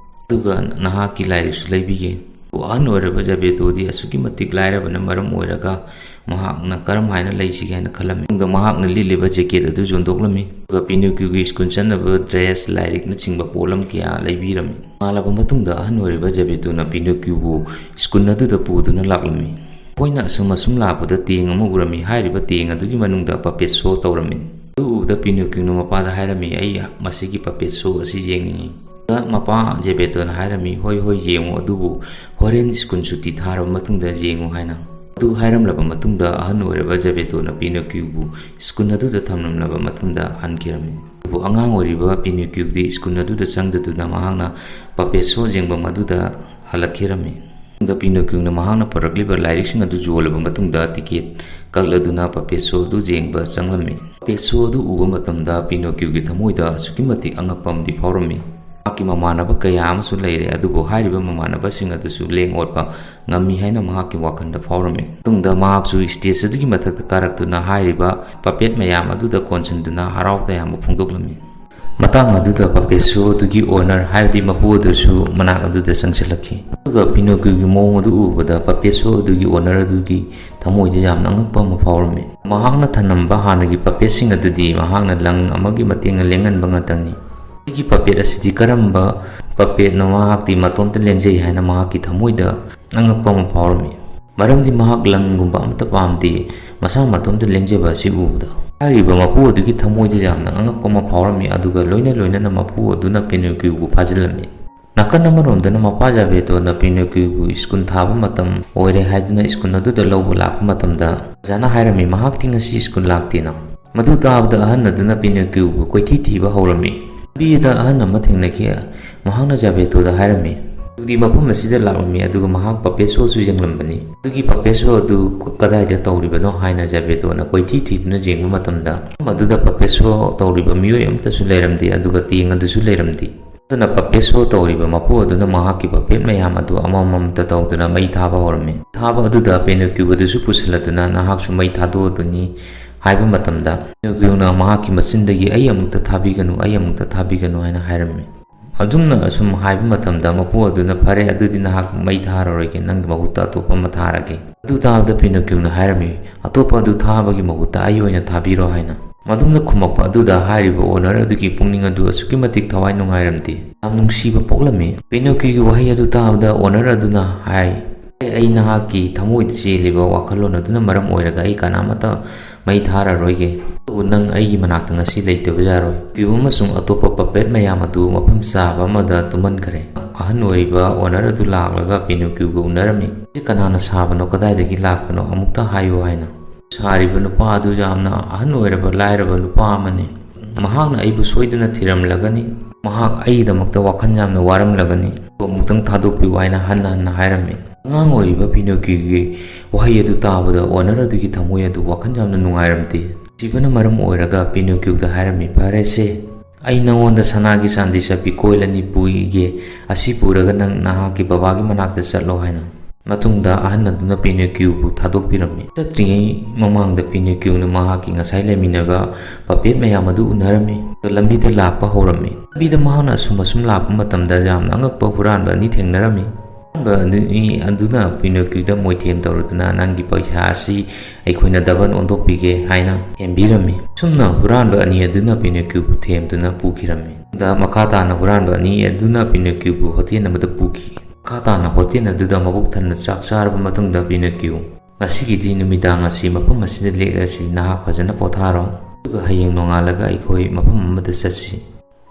ꯑꯗꯨꯒ ꯅꯍꯥꯛꯀꯤ ꯂꯥꯏꯔꯤꯛꯁꯨ ꯂꯩꯕꯤꯒꯦ"꯫ ꯑꯍꯟ ꯑꯣꯏꯔꯕ ꯖꯕꯦꯇꯣꯗꯤ ꯑꯁꯨꯛꯀꯤ ꯃꯇꯤꯛ ꯂꯥꯏꯔꯕꯅ ꯃꯔꯝ ꯑꯣꯏꯔꯒ ꯃꯍꯥꯛꯅ ꯀꯔꯝ ꯍꯥꯏꯅ ꯂꯩꯁꯤꯒꯦ ꯍꯥꯏꯅ ꯈꯜꯂꯝꯃꯤ꯫ ꯃꯇꯨꯡꯗ ꯃꯍꯥꯛꯅ ꯂꯤꯠꯂꯤꯕ ꯖꯦꯀꯦꯠ ꯑꯗꯨ ꯌꯣꯟꯊꯣꯛꯂꯝꯃꯤ꯫ ꯑꯗꯨꯒ ꯄꯤꯅꯣꯀꯤꯌꯨꯒꯤ ꯁ꯭ꯀꯨꯜ ꯆꯠꯅꯕ ꯗ꯭ꯔꯦꯁ, ꯂꯥꯏꯔꯤꯛꯅꯆꯤꯡꯕ ꯄꯣꯠꯂꯝ ꯀꯌꯥ ꯂꯩꯕꯤꯔꯝꯃꯤ꯫ ꯅꯣꯡꯉꯥꯜꯂꯕ ꯃꯇꯨꯡꯗ ꯑꯍꯟ ꯑꯣꯏꯔꯤꯕ ꯖꯕꯦꯇꯣꯅ ꯄꯤꯅꯣꯀꯤꯌꯨꯕꯨ ꯁ꯭ꯀꯨꯜ ꯑꯗꯨꯗ ꯄꯨꯗꯨꯅ ꯂꯥꯛꯂꯝꯃꯤ꯫ ꯑꯩꯈꯣꯏꯅ ꯑꯁꯨꯝ ꯑꯁꯨꯝ ꯂꯥꯛꯄꯗ ꯇꯦꯡ ꯑꯃ ꯎꯔꯝꯃꯤ꯫ ꯍꯥꯏꯔꯤꯕ ꯇꯦꯡ ꯑꯗꯨꯒꯤ ꯃꯅꯨꯡꯗ puppet show ꯇꯧꯔꯝꯃꯤ꯫ ꯑꯗꯨ ꯎꯕꯗ ꯄꯤꯅꯣꯀ꯭ꯌꯨꯅ ꯃꯄꯥꯗ ꯍꯥꯏꯔꯝꯃꯤ, "ꯑꯩ ꯃꯁꯤꯒꯤ puppet show ꯑꯁꯤ ꯌꯦꯡꯅꯤꯡꯏ"꯫ ꯃꯄꯥ ꯖꯦꯕꯦꯇꯣꯅ ꯍꯥꯏꯔꯝꯃꯤ, "ꯍꯣꯏ, ꯍꯣꯏ, ꯌꯦꯡꯉꯨ, ꯑꯗꯨꯕꯨ ꯍꯣꯔꯦꯟ ꯁ꯭ꯀꯨꯜ ꯁꯨꯇꯤ ꯊꯥꯔꯕ ꯃꯇꯨꯡꯗ ꯌꯦꯡꯉꯨ" ꯍꯥꯏꯅ꯫ ꯑꯗꯨ ꯍꯥꯏꯔꯝꯂꯕ ꯃꯇꯨꯡꯗ ꯑꯍꯟ ꯑꯣꯏꯔꯕ ꯖꯦꯕꯦꯇꯣꯅ ꯄꯤꯅꯣꯀ꯭ꯌꯨꯕꯨ ꯁ꯭ꯀꯨꯜ ꯑꯗꯨꯗ ꯊꯝꯂꯝꯂꯕ ꯃꯇꯨꯡꯗ ꯍꯟꯈꯤꯔꯝꯃꯤ꯫ ꯑꯗꯨꯕꯨ ꯑꯉꯥꯡ ꯑꯣꯏꯔꯤꯕ ꯄꯤꯅꯣꯀ꯭ꯌꯨꯗꯤ ꯁ꯭ꯀꯨꯜ ꯑꯗꯨꯗ ꯆꯪꯗꯗꯨꯅ ꯃꯍꯥꯛꯅ puppet show ꯌꯦꯡꯐꯝ ꯑꯗꯨꯗ ꯍꯜꯂꯛꯈꯤꯔꯝꯃꯤ꯫ ꯃꯇꯨꯡꯗ ꯄꯤꯅꯣꯀ꯭ꯌꯨꯅ ꯃꯍꯥꯛꯅ ꯄꯨꯔꯛꯂꯤꯕ ꯂꯥꯏꯔꯤꯛꯁꯤꯡ ꯑꯗꯨ ꯌꯣꯜꯂꯕ ꯃꯇꯨꯡꯗ ꯇꯤꯀꯦꯠ ꯀꯛꯂꯗꯨꯅ puppet show ꯑꯗꯨ ꯌꯦꯡꯕ ꯆꯪꯂꯝꯃꯤ꯫ Puppet show ꯑꯗꯨ ꯎꯕ ꯃꯇꯝꯗ ꯄꯤꯅꯣꯀ꯭ꯌꯨꯒꯤ ꯊꯃꯣꯏꯗ ꯑꯁꯨꯛꯀꯤ ꯃꯇꯤꯛ ꯑꯉꯛꯄ ꯑꯃꯗꯤ ꯐꯥꯎꯔꯝꯃꯤ꯫ ꯃꯍꯥꯛꯀꯤ ꯃꯃꯥꯟꯅꯕ ꯀꯌꯥ ꯑꯃꯁꯨ ꯂꯩꯔꯦ, ꯑꯗꯨꯕꯨ ꯍꯥꯏꯔꯤꯕ ꯃꯃꯥꯟꯅꯕꯁꯤꯡ ꯑꯗꯨꯁꯨ ꯂꯦꯡ ꯑꯣꯠꯄ ꯉꯝꯃꯤ ꯍꯥꯏꯅ ꯃꯍꯥꯛꯀꯤ ꯋꯥꯈꯜꯗ ꯐꯥꯎꯔꯝꯃꯤ꯫ ꯃꯇꯨꯡꯗ ꯃꯍꯥꯛꯁꯨ stage ꯑꯗꯨꯒꯤ ꯃꯊꯛꯇ ꯀꯥꯔꯛꯇꯨꯅ ꯍꯥꯏꯔꯤꯕ puppet ꯃꯌꯥꯝ ꯑꯗꯨꯗ ꯀꯣꯟꯁꯤꯟꯗꯨꯅ ꯍꯔꯥꯎ ꯇꯌꯥꯝꯕ ꯐꯣꯡꯗꯣꯛꯂꯝꯃꯤ꯫ ꯃꯇꯥꯡ ꯑꯗꯨꯗ puppet show ꯑꯗꯨꯒꯤ owner, ꯍꯥꯏꯕꯗꯤ ꯃꯄꯨ ꯑꯗꯨꯁꯨ ꯃꯅꯥꯛ ꯑꯗꯨꯗ ꯆꯪꯁꯤꯜꯂꯛꯈꯤ꯫ ꯑꯗꯨꯒ ꯄꯤꯅꯣꯀ꯭ꯌꯨꯒꯤ ꯃꯑꯣꯡ ꯑꯗꯨ ꯎꯕꯗ puppet show ꯑꯗꯨꯒꯤ owner ꯑꯗꯨꯒꯤ ꯊꯃꯣꯏꯗ ꯌꯥꯝꯅ ꯑꯉꯛꯄ ꯑꯃ ꯐꯥꯎꯔꯝꯃꯤ꯫ ꯃꯍꯥꯛꯅ ꯊꯅꯝꯕ ꯍꯥꯟꯅꯒꯤ puppetꯁꯤꯡ ꯑꯗꯨꯗꯤ ꯃꯍꯥꯛꯅ ꯂꯪ ꯑꯃꯒꯤ ꯃꯇꯦꯡꯅ ꯂꯦꯡꯍꯟꯕ ꯉꯥꯛꯇꯅꯤ꯫ ꯑꯩꯒꯤ puppet ꯑꯁꯤꯗꯤ ꯀꯔꯝꯕ puppetꯅꯣ? ꯃꯍꯥꯛꯇꯤ ꯃꯇꯣꯝꯇ ꯂꯦꯡꯖꯩ ꯍꯥꯏꯅ ꯃꯍꯥꯛꯀꯤ ꯊꯃꯣꯏꯗ ꯑꯉꯛꯄ ꯑꯃ ꯐꯥꯎꯔꯝꯃꯤ꯫ ꯃꯔꯝꯗꯤ ꯃꯍꯥꯛ ꯂꯪꯒꯨꯝꯕ ꯑꯃꯠꯇ ꯄꯥꯝꯗꯦ, ꯃꯁꯥ ꯃꯇꯣꯝꯇ ꯂꯦꯡꯖꯕ ꯑꯁꯤ ꯎꯕꯗ꯫ ꯍꯥꯏꯔꯤꯕ ꯃꯄꯨ ꯑꯗꯨꯒꯤ ꯊꯃꯣꯏꯗ ꯌꯥꯝꯅ ꯑꯉꯛꯄ ꯑꯃ ꯐꯥꯎꯔꯝꯃꯤ, ꯑꯗꯨꯒ ꯂꯣꯏꯅ ꯂꯣꯏꯅꯅ ꯃꯄꯨ ꯑꯗꯨꯅ ꯄꯤꯅꯣꯀ꯭ꯌꯨꯕꯨ ꯐꯥꯖꯤꯜꯂꯝꯃꯤ꯫ ꯅꯥꯀꯟ ꯑꯃꯔꯣꯝꯗꯅ ꯃꯄꯥ ꯖꯥꯕꯦꯇꯣꯅ ꯄꯤꯅꯣꯀ꯭ꯌꯨꯕꯨ ꯁ꯭ꯀꯨꯜ ꯊꯥꯕ ꯃꯇꯝ ꯑꯣꯏꯔꯦ ꯍꯥꯏꯗꯨꯅ ꯁ꯭ꯀꯨꯜ ꯑꯗꯨꯗ ꯂꯧꯕ ꯂꯥꯛꯄ ꯃꯇꯝꯗ ꯑꯣꯖꯥꯅ ꯍꯥꯏꯔꯝꯃꯤ, "ꯃꯍꯥꯛꯇꯤ ꯉꯁꯤ ꯁ꯭ꯀꯨꯜ ꯂꯥꯛꯇꯦꯅ"꯫ ꯃꯗꯨ ꯇꯥꯕꯗ ꯑꯍꯟ ꯑꯗꯨꯅ ꯄꯤꯅꯣꯀ꯭ꯌꯨꯕꯨ ꯀꯣꯏꯊꯤ ꯊꯤꯕ ꯍꯧꯔꯝꯃꯤ꯫ ꯂꯝꯕꯤꯗ ꯑꯍꯟ ꯑꯃ ꯊꯦꯡꯅꯈꯤ꯫ ꯃꯍꯥꯛꯅ ꯖꯥꯕꯦꯇꯣꯗ ꯍꯥꯏꯔꯝꯃꯤ, "ꯑꯗꯨꯗꯤ ꯃꯐꯝ ꯑꯁꯤꯗ ꯂꯥꯛꯂꯝꯃꯤ, ꯑꯗꯨꯒ ꯃꯍꯥꯛ puppet showꯁꯨ ꯌꯦꯡꯂꯝꯕꯅꯤ꯫ ꯑꯗꯨꯒꯤ puppet show ꯑꯗꯨ ꯀꯗꯥꯏꯗ ꯇꯧꯔꯤꯕꯅꯣ?" ꯍꯥꯏꯅ ꯖꯥꯕꯦꯇꯣꯅ ꯀꯣꯏꯊꯤ ꯊꯤꯗꯨꯅ ꯌꯦꯡꯕ ꯃꯇꯝꯗ, ꯃꯐꯝ ꯑꯗꯨꯗ puppet show ꯇꯧꯔꯤꯕ ꯃꯤꯑꯣꯏ ꯑꯃꯠꯇꯁꯨ ꯂꯩꯔꯝꯗꯦ, ꯑꯗꯨꯒ ꯇꯦꯡ ꯑꯗꯨꯁꯨ ꯂꯩꯔꯝꯗꯦ꯫ ꯑꯗꯨꯅ puppet show ꯇꯧꯔꯤꯕ ꯃꯄꯨ ꯑꯗꯨꯅ ꯃꯍꯥꯛꯀꯤ puppet ꯃꯌꯥꯝ ꯑꯗꯨ ꯑꯃꯃꯝꯇ ꯇꯧꯗꯨꯅ ꯃꯩ ꯊꯥꯕ ꯍꯧꯔꯝꯃꯤ꯫ ꯊꯥꯕ ꯑꯗꯨꯗ ꯄꯤꯅꯣꯀ꯭ꯌꯨ ꯑꯗꯨꯁꯨ ꯄꯨꯁꯤꯜꯂꯗꯨꯅ, "ꯅꯍꯥꯛꯁꯨ ꯃꯩ ꯊꯥꯗꯣꯛꯑꯗꯨꯅꯤ" ꯍꯥꯏꯕ ꯃꯇꯝꯗ, ꯄꯤꯅꯣꯀ꯭ꯌꯨꯅ ꯃꯍꯥꯛꯀꯤ ꯃꯆꯤꯟꯗꯒꯤ, "ꯑꯩ ꯑꯃꯨꯛꯇ ꯊꯥꯕꯤꯒꯅꯨ, ꯑꯩ ꯑꯃꯨꯛꯇ ꯊꯥꯕꯤꯒꯅꯨ" ꯍꯥꯏꯅ ꯍꯥꯏꯔꯝꯃꯤ꯫ ꯑꯗꯨꯝꯅ ꯑꯁꯨꯝ ꯍꯥꯏꯕ ꯃꯇꯝꯗ, ꯃꯄꯨ ꯑꯗꯨꯅ, "ꯐꯔꯦ, ꯑꯗꯨꯗꯤ ꯅꯍꯥꯛ ꯃꯩ ꯊꯥꯔꯔꯣꯏꯒꯦ, ꯅꯪꯒꯤ ꯃꯍꯨꯠꯇ ꯑꯇꯣꯞꯄ ꯑꯃ ꯊꯥꯔꯒꯦ"꯫ ꯑꯗꯨ ꯇꯥꯕꯗ ꯄꯤꯅꯣꯀ꯭ꯌꯨꯅ ꯍꯥꯏꯔꯝꯃꯤ, "ꯑꯇꯣꯞꯄ ꯑꯗꯨ ꯊꯥꯕꯒꯤ ꯃꯍꯨꯠꯇ ꯑꯩ ꯑꯣꯏꯅ ꯊꯥꯕꯤꯔꯣ" ꯍꯥꯏꯅ꯫ ꯃꯗꯨꯝꯅ ꯈꯨꯝꯃꯛꯄ ꯑꯗꯨꯗ ꯍꯥꯏꯔꯤꯕ owner ꯑꯗꯨꯒꯤ ꯄꯨꯛꯅꯤꯡ ꯑꯗꯨ ꯑꯁꯨꯛꯀꯤ ꯃꯇꯤꯛ ꯊꯋꯥꯏ ꯅꯨꯡꯉꯥꯏꯔꯝꯗꯦ꯫ ꯌꯥꯝ ꯅꯨꯡꯁꯤꯕ ꯄꯣꯛꯂꯝꯃꯤ꯫ ꯄꯤꯅꯣꯀ꯭ꯌꯨꯒꯤ ꯋꯥꯍꯩ ꯑꯗꯨ ꯇꯥꯕꯗ owner ꯑꯗꯨꯅ ꯍꯥꯏ, "ꯑꯩ ꯑꯩ ꯅꯍꯥꯛꯀꯤ ꯊꯃꯣꯏꯗ ꯆꯦꯜꯂꯤꯕ ꯋꯥꯈꯜꯂꯣꯟ ꯑꯗꯨꯅ ꯃꯔꯝ ꯑꯣꯏꯔꯒ ꯑꯩ ꯀꯅꯥꯃꯠꯇ ꯃꯩ ꯊꯥꯔꯔꯣꯏꯒꯦ꯫ ꯑꯗꯨꯕꯨ ꯅꯪ ꯑꯩꯒꯤ ꯃꯅꯥꯛꯇ ꯉꯁꯤ ꯂꯩꯇꯕ ꯌꯥꯔꯣꯏ꯫ ꯀ꯭ꯌꯨꯕ ꯑꯃꯁꯨꯡ ꯑꯇꯣꯞꯄ ꯄꯄꯦꯠ ꯃꯌꯥꯝ ꯑꯗꯨ ꯃꯐꯝ ꯆꯥꯕ ꯑꯃꯗ ꯇꯨꯝꯍꯟꯈ꯭ꯔꯦ꯫ ꯑꯍꯟ ꯑꯣꯏꯔꯤꯕ ꯑꯣꯅꯔ ꯑꯗꯨ ꯂꯥꯛꯂꯒ ꯄꯤꯅꯣꯀ꯭ꯌꯨꯒ ꯎꯅꯔꯝꯃꯤ꯫ "ꯁꯤ ꯀꯅꯥꯅ ꯁꯥꯕꯅꯣ, ꯀꯗꯥꯏꯗꯒꯤ ꯂꯥꯛꯄꯅꯣ, ꯑꯃꯨꯛꯇ ꯍꯥꯏꯌꯨ" ꯍꯥꯏꯅ꯫ ꯁꯥꯔꯤꯕ ꯅꯨꯄꯥ ꯑꯗꯨ ꯌꯥꯝꯅ ꯑꯍꯟ ꯑꯣꯏꯔꯕ ꯂꯥꯏꯔꯕ ꯅꯨꯄꯥ ꯑꯃꯅꯤ꯫ "ꯃꯍꯥꯛꯅ ꯑꯩꯕꯨ ꯁꯣꯏꯗꯅ ꯊꯤꯔꯝꯂꯒꯅꯤ꯫ ꯃꯍꯥꯛ ꯑꯩꯒꯤꯗꯃꯛꯇ ꯋꯥꯈꯜ ꯌꯥꯝꯅ ꯋꯥꯔꯝꯂꯒꯅꯤ꯫ ꯑꯃꯨꯛꯇꯪ ꯊꯥꯗꯣꯛꯄꯤꯌꯨ" ꯍꯥꯏꯅ ꯍꯟꯅ ꯍꯟꯅ ꯍꯥꯏꯔꯝꯃꯤ꯫ ꯑꯉꯥꯡ ꯑꯣꯏꯔꯤꯕ ꯄꯤꯅꯣꯀ꯭ꯌꯨꯒꯤ ꯋꯥꯍꯩ ꯑꯗꯨ ꯇꯥꯕꯗ ꯑꯣꯅꯔ ꯑꯗꯨꯒꯤ ꯊꯃꯣꯏ ꯑꯗꯨ ꯋꯥꯈꯜ ꯌꯥꯝꯅ ꯅꯨꯡꯉꯥꯏꯔꯝꯗꯦ꯫ ꯁꯤꯕꯅ ꯃꯔꯝ ꯑꯣꯏꯔꯒ ꯄꯤꯅꯣꯀ꯭ꯌꯨꯗ ꯍꯥꯏꯔꯝꯃꯤ, "ꯐꯔꯦꯁꯦ, ꯑꯩ ꯅꯉꯣꯟꯗ ꯁꯅꯥꯒꯤ ꯆꯥꯟꯗꯤ ꯆꯠꯄꯤ ꯀꯣꯏꯜ ꯑꯅꯤ ꯄꯨꯏꯒꯦ꯫ ꯑꯁꯤ ꯄꯨꯔꯒ ꯅꯪ ꯅꯍꯥꯛꯀꯤ ꯕꯕꯥꯒꯤ ꯃꯅꯥꯛꯇ ꯆꯠꯂꯣ" ꯍꯥꯏꯅ꯫ ꯃꯇꯨꯡꯗ ꯑꯍꯟ ꯑꯗꯨꯅ ꯄꯤꯅꯣꯀ꯭ꯌꯨꯕꯨ ꯊꯥꯗꯣꯛꯄꯤꯔꯝꯃꯤ꯫ ꯆꯠꯇ꯭ꯔꯤꯉꯩ ꯃꯃꯥꯡꯗ ꯄꯤꯅꯣꯀ꯭ꯌꯨꯅ ꯃꯍꯥꯛꯀꯤ ꯉꯁꯥꯏ ꯂꯩꯃꯤꯟꯅꯕ ꯄꯄꯦꯠ ꯃꯌꯥꯝ ꯑꯗꯨ ꯎꯅꯔꯝꯃꯤ꯫ ꯂꯝꯕꯤꯗ ꯂꯥꯛꯄ ꯍꯧꯔꯝꯃꯤ꯫ ꯂꯝꯕꯤꯗ ꯃꯍꯥꯛꯅ ꯑꯁꯨꯝ ꯑꯁꯨꯝ ꯂꯥꯛꯄ ꯃꯇꯝꯗ ꯌꯥꯝꯅ ꯑꯉꯛꯄ ꯍꯨꯔꯥꯟꯕ ꯑꯅꯤ ꯊꯦꯡꯅꯔꯝꯃꯤ꯫ ꯍꯨꯔꯥꯟꯕ ꯑꯅꯤ ꯑꯗꯨꯅ ꯄꯤꯅꯣꯀ꯭ꯌꯨꯗ ꯃꯣꯏꯊꯦꯝ ꯇꯧꯔꯗꯨꯅ, "ꯅꯪꯒꯤ ꯄꯩꯁꯥ ꯑꯁꯤ ꯑꯩꯈꯣꯏꯅ ꯗꯕꯜ ꯑꯣꯟꯊꯣꯛꯄꯤꯒꯦ" ꯍꯥꯏꯅ ꯊꯦꯝꯕꯤꯔꯝꯃꯤ꯫ ꯑꯁꯨꯝꯅ ꯍꯨꯔꯥꯟꯕ ꯑꯅꯤ ꯑꯗꯨꯅ ꯄꯤꯅꯣꯀ꯭ꯌꯨꯕꯨ ꯊꯦꯝꯗꯨꯅ ꯄꯨꯈꯤꯔꯝꯃꯤ꯫ ꯗ ꯃꯈꯥ ꯇꯥꯅ ꯍꯨꯔꯥꯟꯕ ꯑꯅꯤ ꯑꯗꯨꯅ ꯄꯤꯅꯣꯀ꯭ꯌꯨꯕꯨ ꯍꯣꯇꯦꯜ ꯑꯃꯗ ꯄꯨꯈꯤ꯫ ꯃꯈꯥ ꯇꯥꯅ ꯍꯣꯇꯦꯜ ꯑꯗꯨꯗ ꯃꯕꯨꯛ ꯊꯟꯅ ꯆꯥꯛ ꯆꯥꯔꯕ ꯃꯇꯨꯡꯗ ꯄꯤꯅꯣꯀ꯭ꯌꯨ, "ꯉꯁꯤꯒꯤꯗꯤ ꯅꯨꯃꯤꯗꯥꯡ ꯑꯁꯤ ꯃꯐꯝ ꯑꯁꯤꯗ ꯂꯦꯛꯂꯁꯤ, ꯅꯍꯥꯛ ꯐꯖꯅ ꯄꯣꯊꯥꯔꯣ꯫ ꯑꯗꯨꯒ ꯍꯌꯦꯡ ꯅꯣꯡꯉꯥꯜꯂꯒ ꯑꯩꯈꯣꯏ ꯃꯐꯝ ꯑꯃꯗ ꯆꯠꯁꯤ꯫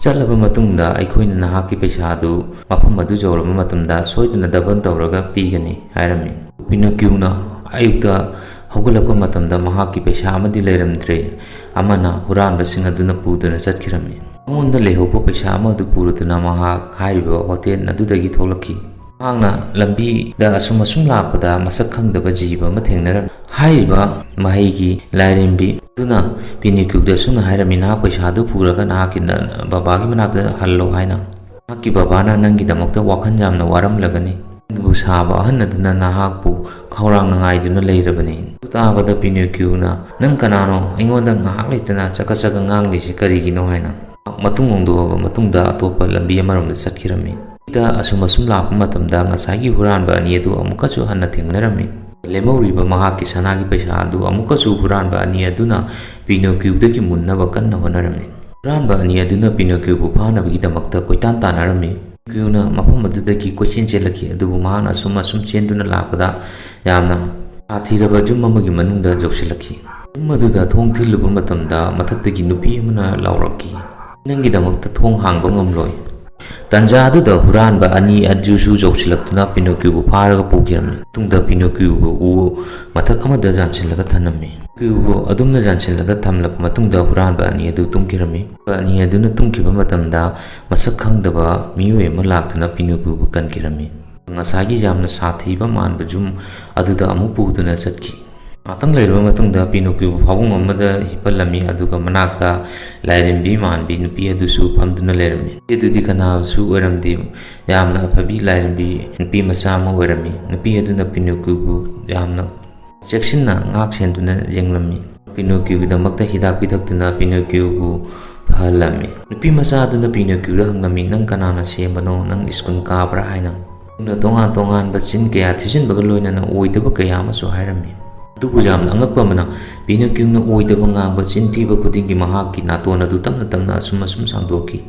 ꯆꯠꯂꯕ ꯃꯇꯨꯡꯗ ꯑꯩꯈꯣꯏꯅ ꯅꯍꯥꯛꯀꯤ ꯄꯩꯁꯥ ꯑꯗꯨ ꯃꯐꯝ ꯑꯗꯨ ꯌꯧꯔꯕ ꯃꯇꯝꯗ ꯁꯣꯏꯗꯅ ꯗꯕꯜ ꯇꯧꯔꯒ ꯄꯤꯒꯅꯤ" ꯍꯥꯏꯔꯝꯃꯤ꯫ ꯄꯤꯅꯣꯀ꯭ꯌꯨꯅ ꯑꯌꯨꯛꯇ ꯍꯧꯒꯠꯂꯛꯄ ꯃꯇꯝꯗ ꯃꯍꯥꯛꯀꯤ ꯄꯩꯁꯥ ꯑꯃꯗꯤ ꯂꯩꯔꯝꯗ꯭ꯔꯦ꯫ ꯑꯃꯅ ꯍꯨꯔꯥꯟꯕꯁꯤꯡ ꯑꯗꯨꯅ ꯄꯨꯗꯨꯅ ꯆꯠꯈꯤꯔꯝꯃꯤ꯫ ꯃꯉꯣꯟꯗ ꯂꯩꯍꯧꯕ ꯄꯩꯁꯥ ꯑꯃ ꯑꯗꯨ ꯄꯨꯔꯗꯨꯅ ꯃꯍꯥꯛ ꯍꯥꯏꯔꯤꯕ ꯍꯣꯇꯦꯜ ꯑꯗꯨꯗꯒꯤ ꯊꯣꯛꯂꯛꯈꯤ꯫ ꯃꯍꯥꯛꯅ ꯂꯝꯕꯤꯗ ꯑꯁꯨꯝ ꯑꯁꯨꯝ ꯂꯥꯛꯄꯗ ꯃꯁꯛ ꯈꯪꯗꯕ ꯖꯤꯕ ꯑꯃ ꯊꯦꯡꯅꯔꯝꯃꯤ꯫ ꯍꯥꯏꯔꯤꯕ ꯃꯍꯩꯒꯤ ꯂꯥꯏꯔꯦꯝꯕꯤ ꯑꯗꯨꯅ ꯄꯤꯅꯣꯀ꯭ꯌꯨꯗ ꯑꯁꯨꯝꯅ ꯍꯥꯏꯔꯝꯃꯤ, "ꯅꯍꯥꯛ ꯄꯩꯁꯥꯗꯨ ꯄꯨꯔꯒ ꯅꯍꯥꯛꯀꯤ ꯅ-, ꯕꯕꯥꯒꯤ ꯃꯅꯥꯛꯇ ꯍꯜꯂꯣ" ꯍꯥꯏꯅ꯫ "ꯅꯍꯥꯛꯀꯤ ꯕꯕꯥꯅ ꯅꯪꯒꯤꯗꯃꯛꯇ ꯋꯥꯈꯜ ꯌꯥꯝꯅ ꯋꯥꯔꯝꯂꯒꯅꯤ꯫ ꯅꯪꯕꯨ ꯁꯥꯕ ꯑꯍꯟ ꯑꯗꯨꯅ ꯅꯍꯥꯛꯄꯨ ꯈꯧꯔꯥꯡꯅ ꯉꯥꯏꯗꯨꯅ ꯂꯩꯔꯕꯅꯤ"꯫ ꯑꯗꯨ ꯇꯥꯕꯗ ꯄꯤꯅꯣꯀ꯭ꯌꯨꯅ, "ꯅꯪ ꯀꯅꯥꯅꯣ? ꯑꯩꯉꯣꯟꯗ ꯉꯥꯏꯍꯥꯛ ꯂꯩꯇꯅ ꯆꯀꯠ ꯆꯀꯠ ꯉꯥꯡꯂꯤꯁꯤ ꯀꯔꯤꯒꯤꯅꯣ?" ꯍꯥꯏꯅ꯫ ꯃꯇꯨꯡ ꯑꯣꯟꯊꯣꯛꯑꯕ ꯃꯇꯨꯡꯗ ꯑꯇꯣꯞꯄ ꯂꯝꯕꯤ ꯑꯃꯔꯣꯝꯗ ꯆꯠꯈꯤꯔꯝꯃꯤ꯫ ꯁꯤꯗ ꯑꯁꯨꯝ ꯑꯁꯨꯝ ꯂꯥꯛꯄ ꯃꯇꯝꯗ ꯉꯁꯥꯏꯒꯤ ꯍꯨꯔꯥꯟꯕ ꯑꯅꯤ ꯑꯗꯨ ꯑꯃꯨꯛꯀꯁꯨ ꯍꯟꯅ ꯊꯦꯡꯅꯔꯝꯃꯤ꯫ ꯂꯦꯝꯍꯧꯔꯤꯕ ꯃꯍꯥꯛꯀꯤ ꯁꯅꯥꯒꯤ ꯄꯩꯁꯥ ꯑꯗꯨ ꯑꯃꯨꯛꯀꯁꯨ ꯍꯨꯔꯥꯟꯕ ꯑꯅꯤ ꯑꯗꯨꯅ ꯄꯤꯅꯣꯀ꯭ꯌꯨꯗꯒꯤ ꯃꯨꯟꯅꯕ ꯀꯟꯅ ꯍꯣꯠꯅꯔꯝꯃꯤ꯫ ꯍꯨꯔꯥꯟꯕ ꯑꯅꯤ ꯑꯗꯨꯅ ꯄꯤꯅꯣꯀ꯭ꯌꯨꯕꯨ ꯐꯥꯅꯕꯒꯤꯗꯃꯛꯇ ꯀꯣꯏꯇꯥꯟ ꯇꯥꯟꯅꯔꯝꯃꯤ꯫ ꯀ꯭ꯌꯨꯅ ꯃꯐꯝ ꯑꯗꯨꯗꯒꯤ ꯀꯣꯏꯆꯦꯟ ꯆꯦꯜꯂꯛꯈꯤ, ꯑꯗꯨꯕꯨ ꯃꯍꯥꯛꯅ ꯑꯁꯨꯝ ꯑꯁꯨꯝ ꯆꯦꯟꯗꯨꯅ ꯂꯥꯛꯄꯗ ꯌꯥꯝꯅ ꯁꯥꯊꯤꯔꯕ ꯌꯨꯝ ꯑꯃꯒꯤ ꯃꯅꯨꯡꯗ ꯌꯧꯁꯤꯜꯂꯛꯈꯤ꯫ ꯌꯨꯝ ꯑꯗꯨꯗ ꯊꯣꯡ ꯊꯤꯜꯂꯨꯕ ꯃꯇꯝꯗ ꯃꯊꯛꯇꯒꯤ ꯅꯨꯄꯤ ꯑꯃꯅ ꯂꯥꯎꯔꯛꯈꯤ, "ꯅꯪꯒꯤꯗꯃꯛꯇ ꯊꯣꯡ ꯍꯥꯡꯕ ꯉꯝꯂꯣꯏ"꯫ ꯇꯥꯟꯖꯥ ꯑꯗꯨꯗ ꯍꯨꯔꯥꯟꯕ ꯑꯅꯤ ꯑꯗꯨꯁꯨ ꯌꯧꯁꯤꯜꯂꯛꯇꯨꯅ ꯄꯤꯅꯣꯀ꯭ꯌꯨꯕꯨ ꯐꯥꯔꯒ ꯄꯨꯈꯤꯔꯝꯃꯤ꯫ ꯃꯇꯨꯡꯗ ꯄꯤꯅꯣꯀ꯭ꯌꯨꯕꯨ ꯎ ꯃꯊꯛ ꯑꯃꯗ ꯌꯥꯟꯁꯤꯜꯂꯒ ꯊꯝꯂꯝꯃꯤ꯫ ꯄꯤꯅꯣꯀ꯭ꯌꯨꯕꯨ ꯑꯗꯨꯝꯅ ꯌꯥꯟꯁꯤꯜꯂꯒ ꯊꯝꯂꯕ ꯃꯇꯨꯡꯗ ꯍꯨꯔꯥꯟꯕ ꯑꯅꯤ ꯑꯗꯨ ꯇꯨꯝꯈꯤꯔꯝꯃꯤ꯫ ꯍꯨꯔꯥꯟꯕ ꯑꯅꯤ ꯑꯗꯨꯅ ꯇꯨꯝꯈꯤꯕ ꯃꯇꯝꯗ ꯃꯁꯛ ꯈꯪꯗꯕ ꯃꯤꯑꯣꯏ ꯑꯃ ꯂꯥꯛꯇꯨꯅ ꯄꯤꯅꯣꯀ꯭ꯌꯨꯕꯨ ꯀꯟꯈꯤꯔꯝꯃꯤ꯫ ꯉꯁꯥꯏꯒꯤ ꯌꯥꯝꯅ ꯁꯥꯊꯤꯕ ꯃꯥꯟꯕ ꯌꯨꯝ ꯑꯗꯨꯗ ꯑꯃꯨꯛ ꯄꯨꯗꯨꯅ ꯆꯠꯈꯤ꯫ ꯉꯥꯛꯇꯪ ꯂꯩꯔꯕ ꯃꯇꯨꯡꯗ ꯄꯤꯅꯣꯀ꯭ꯌꯨꯕꯨ ꯐꯥꯕꯨꯡ ꯑꯃꯗ ꯍꯤꯞꯍꯜꯂꯝꯃꯤ, ꯑꯗꯨꯒ ꯃꯅꯥꯛꯇ ꯂꯥꯏꯔꯦꯝꯕꯤ ꯃꯥꯟꯕꯤ ꯅꯨꯄꯤ ꯑꯗꯨꯁꯨ ꯐꯝꯗꯨꯅ ꯂꯩꯔꯝꯃꯤ꯫ ꯅꯨꯄꯤ ꯑꯗꯨꯗꯤ ꯀꯅꯥꯁꯨ ꯑꯣꯏꯔꯝꯗꯦ, ꯌꯥꯝꯅ ꯑꯐꯕꯤ ꯂꯥꯏꯔꯦꯝꯕꯤ ꯅꯨꯄꯤ ꯃꯆꯥ ꯑꯃ ꯑꯣꯏꯔꯝꯃꯤ꯫ ꯅꯨꯄꯤ ꯑꯗꯨꯅ ꯄꯤꯅꯣꯀ꯭ꯌꯨꯕꯨ ꯌꯥꯝꯅ ꯆꯦꯛꯁꯤꯟꯅ ꯉꯥꯛ ꯁꯦꯟꯗꯨꯅ ꯌꯦꯡꯂꯝꯃꯤ꯫ ꯄꯤꯅꯣꯀ꯭ꯌꯨꯒꯤꯗꯃꯛꯇ ꯍꯤꯗꯥꯛ ꯄꯤꯊꯛꯇꯨꯅ ꯄꯤꯅꯣꯀ꯭ꯌꯨꯕꯨ ꯐꯍꯜꯂꯝꯃꯤ꯫ ꯅꯨꯄꯤ ꯃꯆꯥ ꯑꯗꯨꯅ ꯄꯤꯅꯣꯀ꯭ꯌꯨꯗ ꯍꯪꯂꯝꯃꯤ, "ꯅꯪ ꯀꯅꯥꯅ ꯁꯦꯝꯕꯅꯣ? ꯅꯪ ꯁ꯭ꯀꯨꯜ ꯀꯥꯕ꯭ꯔꯥ?" ꯍꯥꯏꯅ꯫ ꯄꯤꯅꯣꯀ꯭ꯌꯨꯅ ꯇꯣꯉꯥꯟ ꯇꯣꯉꯥꯟꯕ ꯆꯤꯟ ꯀꯌꯥ ꯊꯤꯖꯤꯟꯕꯒ ꯂꯣꯏꯅꯅ ꯑꯣꯏꯗꯕ ꯀꯌꯥ ꯑꯃꯁꯨ ꯍꯥꯏꯔꯝꯃꯤ꯫ ꯑꯗꯨꯕꯨ ꯌꯥꯝꯅ ꯑꯉꯛꯄ ꯑꯃꯅ, ꯄꯤꯅꯣꯀ꯭ꯌꯨꯅ ꯑꯣꯏꯗꯕ ꯉꯥꯡꯕ, ꯆꯤꯟ ꯊꯤꯕ ꯈꯨꯗꯤꯡꯒꯤ ꯃꯍꯥꯛꯀꯤ ꯅꯥꯇꯣꯟ ꯑꯗꯨ ꯇꯞꯅ ꯇꯞꯅ ꯑꯁꯨꯝ ꯑꯁꯨꯝ ꯁꯥꯡꯗꯣꯛꯈꯤ꯫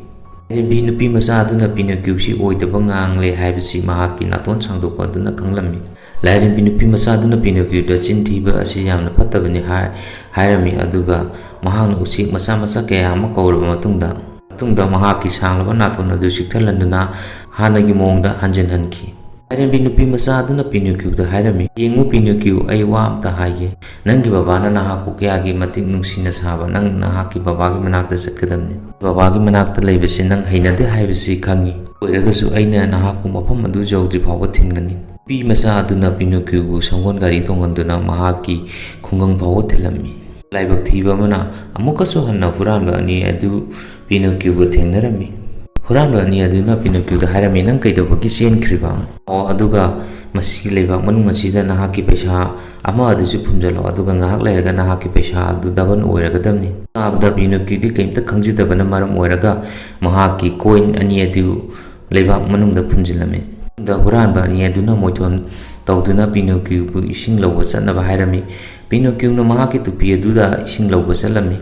ꯂꯥꯏꯔꯦꯝꯕꯤ ꯅꯨꯄꯤ ꯃꯆꯥ ꯑꯗꯨꯅ ꯄꯤꯅꯣꯀ꯭ꯌꯨꯁꯤ ꯑꯣꯏꯗꯕ ꯉꯥꯡꯂꯦ ꯍꯥꯏꯕꯁꯤ ꯃꯍꯥꯛꯀꯤ ꯅꯥꯇꯣꯟ ꯁꯥꯡꯗꯣꯛꯄ ꯑꯗꯨꯅ ꯈꯪꯂꯝꯃꯤ꯫ ꯂꯥꯏꯔꯦꯝꯕꯤ ꯅꯨꯄꯤ ꯃꯆꯥ ꯑꯗꯨꯅ ꯄꯤꯅꯣꯀ꯭ꯌꯨꯗ ꯆꯤꯟ ꯊꯤꯕ ꯑꯁꯤ ꯌꯥꯝꯅ ꯐꯠꯇꯕꯅꯤ ꯍꯥꯏ-, ꯍꯥꯏꯔꯝꯃꯤ, ꯑꯗꯨꯒ ꯃꯍꯥꯛꯅ ꯎꯆꯦꯛ ꯃꯆꯥ ꯃꯆꯥ ꯀꯌꯥ ꯑꯃ ꯀꯧꯔꯕ ꯃꯇꯨꯡꯗ, ꯃꯇꯨꯡꯗ ꯃꯍꯥꯛꯀꯤ ꯁꯥꯡꯂꯕ ꯅꯥꯇꯣꯟ ꯑꯗꯨ ꯆꯤꯛꯊꯍꯟꯗꯨꯅ ꯍꯥꯟꯅꯒꯤ ꯃꯑꯣꯡꯗ ꯍꯟꯖꯤꯟꯍꯟꯈꯤ꯫ ꯂꯥꯏꯔꯦꯝꯕꯤ ꯅꯨꯄꯤ ꯃꯆꯥ ꯑꯗꯨꯅ ꯄꯤꯅꯣꯀ꯭ꯌꯨꯗ ꯍꯥꯏꯔꯝꯃꯤ, "ꯌꯦꯡꯉꯨ ꯄꯤꯅꯣꯀ꯭ꯌꯨ, ꯑꯩ ꯋꯥ ꯑꯝꯇ ꯍꯥꯏꯒꯦ꯫ ꯅꯪꯒꯤ ꯕꯕꯥꯅ ꯅꯍꯥꯛꯄꯨ ꯀꯌꯥꯒꯤ ꯃꯇꯤꯛ ꯅꯨꯡꯁꯤꯅ ꯁꯥꯕ, ꯅꯪ ꯅꯍꯥꯛꯀꯤ ꯕꯕꯥꯒꯤ ꯃꯅꯥꯛꯇ ꯆꯠꯀꯗꯕꯅꯤ꯫ ꯕꯕꯥꯒꯤ ꯃꯅꯥꯛꯇ ꯂꯩꯕꯁꯤ ꯅꯪ ꯍꯩꯅꯗꯦ ꯍꯥꯏꯕꯁꯤ ꯈꯪꯉꯤ꯫ ꯑꯣꯏꯔꯒꯁꯨ ꯑꯩꯅ ꯅꯍꯥꯛꯄꯨ ꯃꯐꯝ ꯑꯗꯨ ꯌꯧꯗ꯭ꯔꯤ ꯐꯥꯎꯕ ꯊꯤꯟꯒꯅꯤ"꯫ ꯅꯨꯄꯤ ꯃꯆꯥ ꯑꯗꯨꯅ ꯄꯤꯅꯣꯀ꯭ꯌꯨꯕꯨ ꯁꯪꯒꯣꯜ ꯒꯥꯔꯤ ꯇꯣꯡꯍꯟꯗꯨꯅ ꯃꯍꯥꯛꯀꯤ ꯈꯨꯡꯒꯪ ꯐꯥꯎꯕ ꯊꯤꯜꯂꯝꯃꯤ꯫ ꯂꯥꯏꯕꯛ ꯊꯤꯕ ꯑꯃꯅ, ꯑꯃꯨꯛꯀꯁꯨ ꯍꯟꯅ ꯍꯨꯔꯥꯟꯕ ꯑꯅꯤ ꯑꯗꯨ ꯄꯤꯅꯣꯀ꯭ꯌꯨꯒ ꯊꯦꯡꯅꯔꯝꯃꯤ꯫ ꯍꯨꯔꯥꯟꯕ ꯑꯅꯤ ꯑꯗꯨꯅ ꯄꯤꯅꯣꯀ꯭ꯌꯨꯗ ꯍꯥꯏꯔꯝꯃꯤ, "ꯅꯪ ꯀꯩꯗꯧꯕꯒꯤ ꯆꯦꯟꯈ꯭ꯔꯤꯕ? ꯑꯣ, ꯑꯗꯨꯒ ꯃꯁꯤꯒꯤ ꯂꯩꯕꯥꯛ ꯃꯅꯨꯡ ꯑꯁꯤꯗ ꯅꯍꯥꯛꯀꯤ ꯄꯩꯁꯥ ꯑꯃ ꯑꯗꯨꯁꯨ ꯐꯨꯝꯖꯤꯜꯂꯣ, ꯑꯗꯨꯒ ꯉꯥꯏꯍꯥꯛ ꯂꯩꯔꯒ ꯅꯍꯥꯛꯀꯤ ꯄꯩꯁꯥ ꯑꯗꯨ ꯗꯕꯜ ꯑꯣꯏꯔꯒꯗꯕꯅꯤ"꯫ ꯇꯥꯕꯗ ꯄꯤꯅꯣꯀ꯭ꯌꯨꯗꯤ ꯀꯔꯤꯝꯇ ꯈꯪꯖꯗꯕꯅ ꯃꯔꯝ ꯑꯣꯏꯔꯒ ꯃꯍꯥꯛꯀꯤ ꯀꯣꯏꯟ ꯑꯅꯤ ꯑꯗꯨ ꯂꯩꯕꯥꯛ ꯃꯅꯨꯡꯗ ꯐꯨꯝꯖꯤꯜꯂꯝꯃꯤ꯫ ꯃꯇꯨꯡꯗ ꯍꯨꯔꯥꯟꯕ ꯑꯅꯤ ꯑꯗꯨꯅ ꯃꯣꯏꯊꯣꯟ ꯇꯧꯗꯨꯅ ꯄꯤꯅꯣꯀ꯭ꯌꯨꯕꯨ ꯏꯁꯤꯡ ꯂꯧꯕ ꯆꯠꯅꯕ ꯍꯥꯏꯔꯝꯃꯤ꯫ ꯄꯤꯅꯣꯀ꯭ꯌꯨꯅ ꯃꯍꯥꯛꯀꯤ ꯇꯨꯄꯤ ꯑꯗꯨꯗ ꯏꯁꯤꯡ ꯂꯧꯕ ꯆꯠꯂꯝꯃꯤ꯫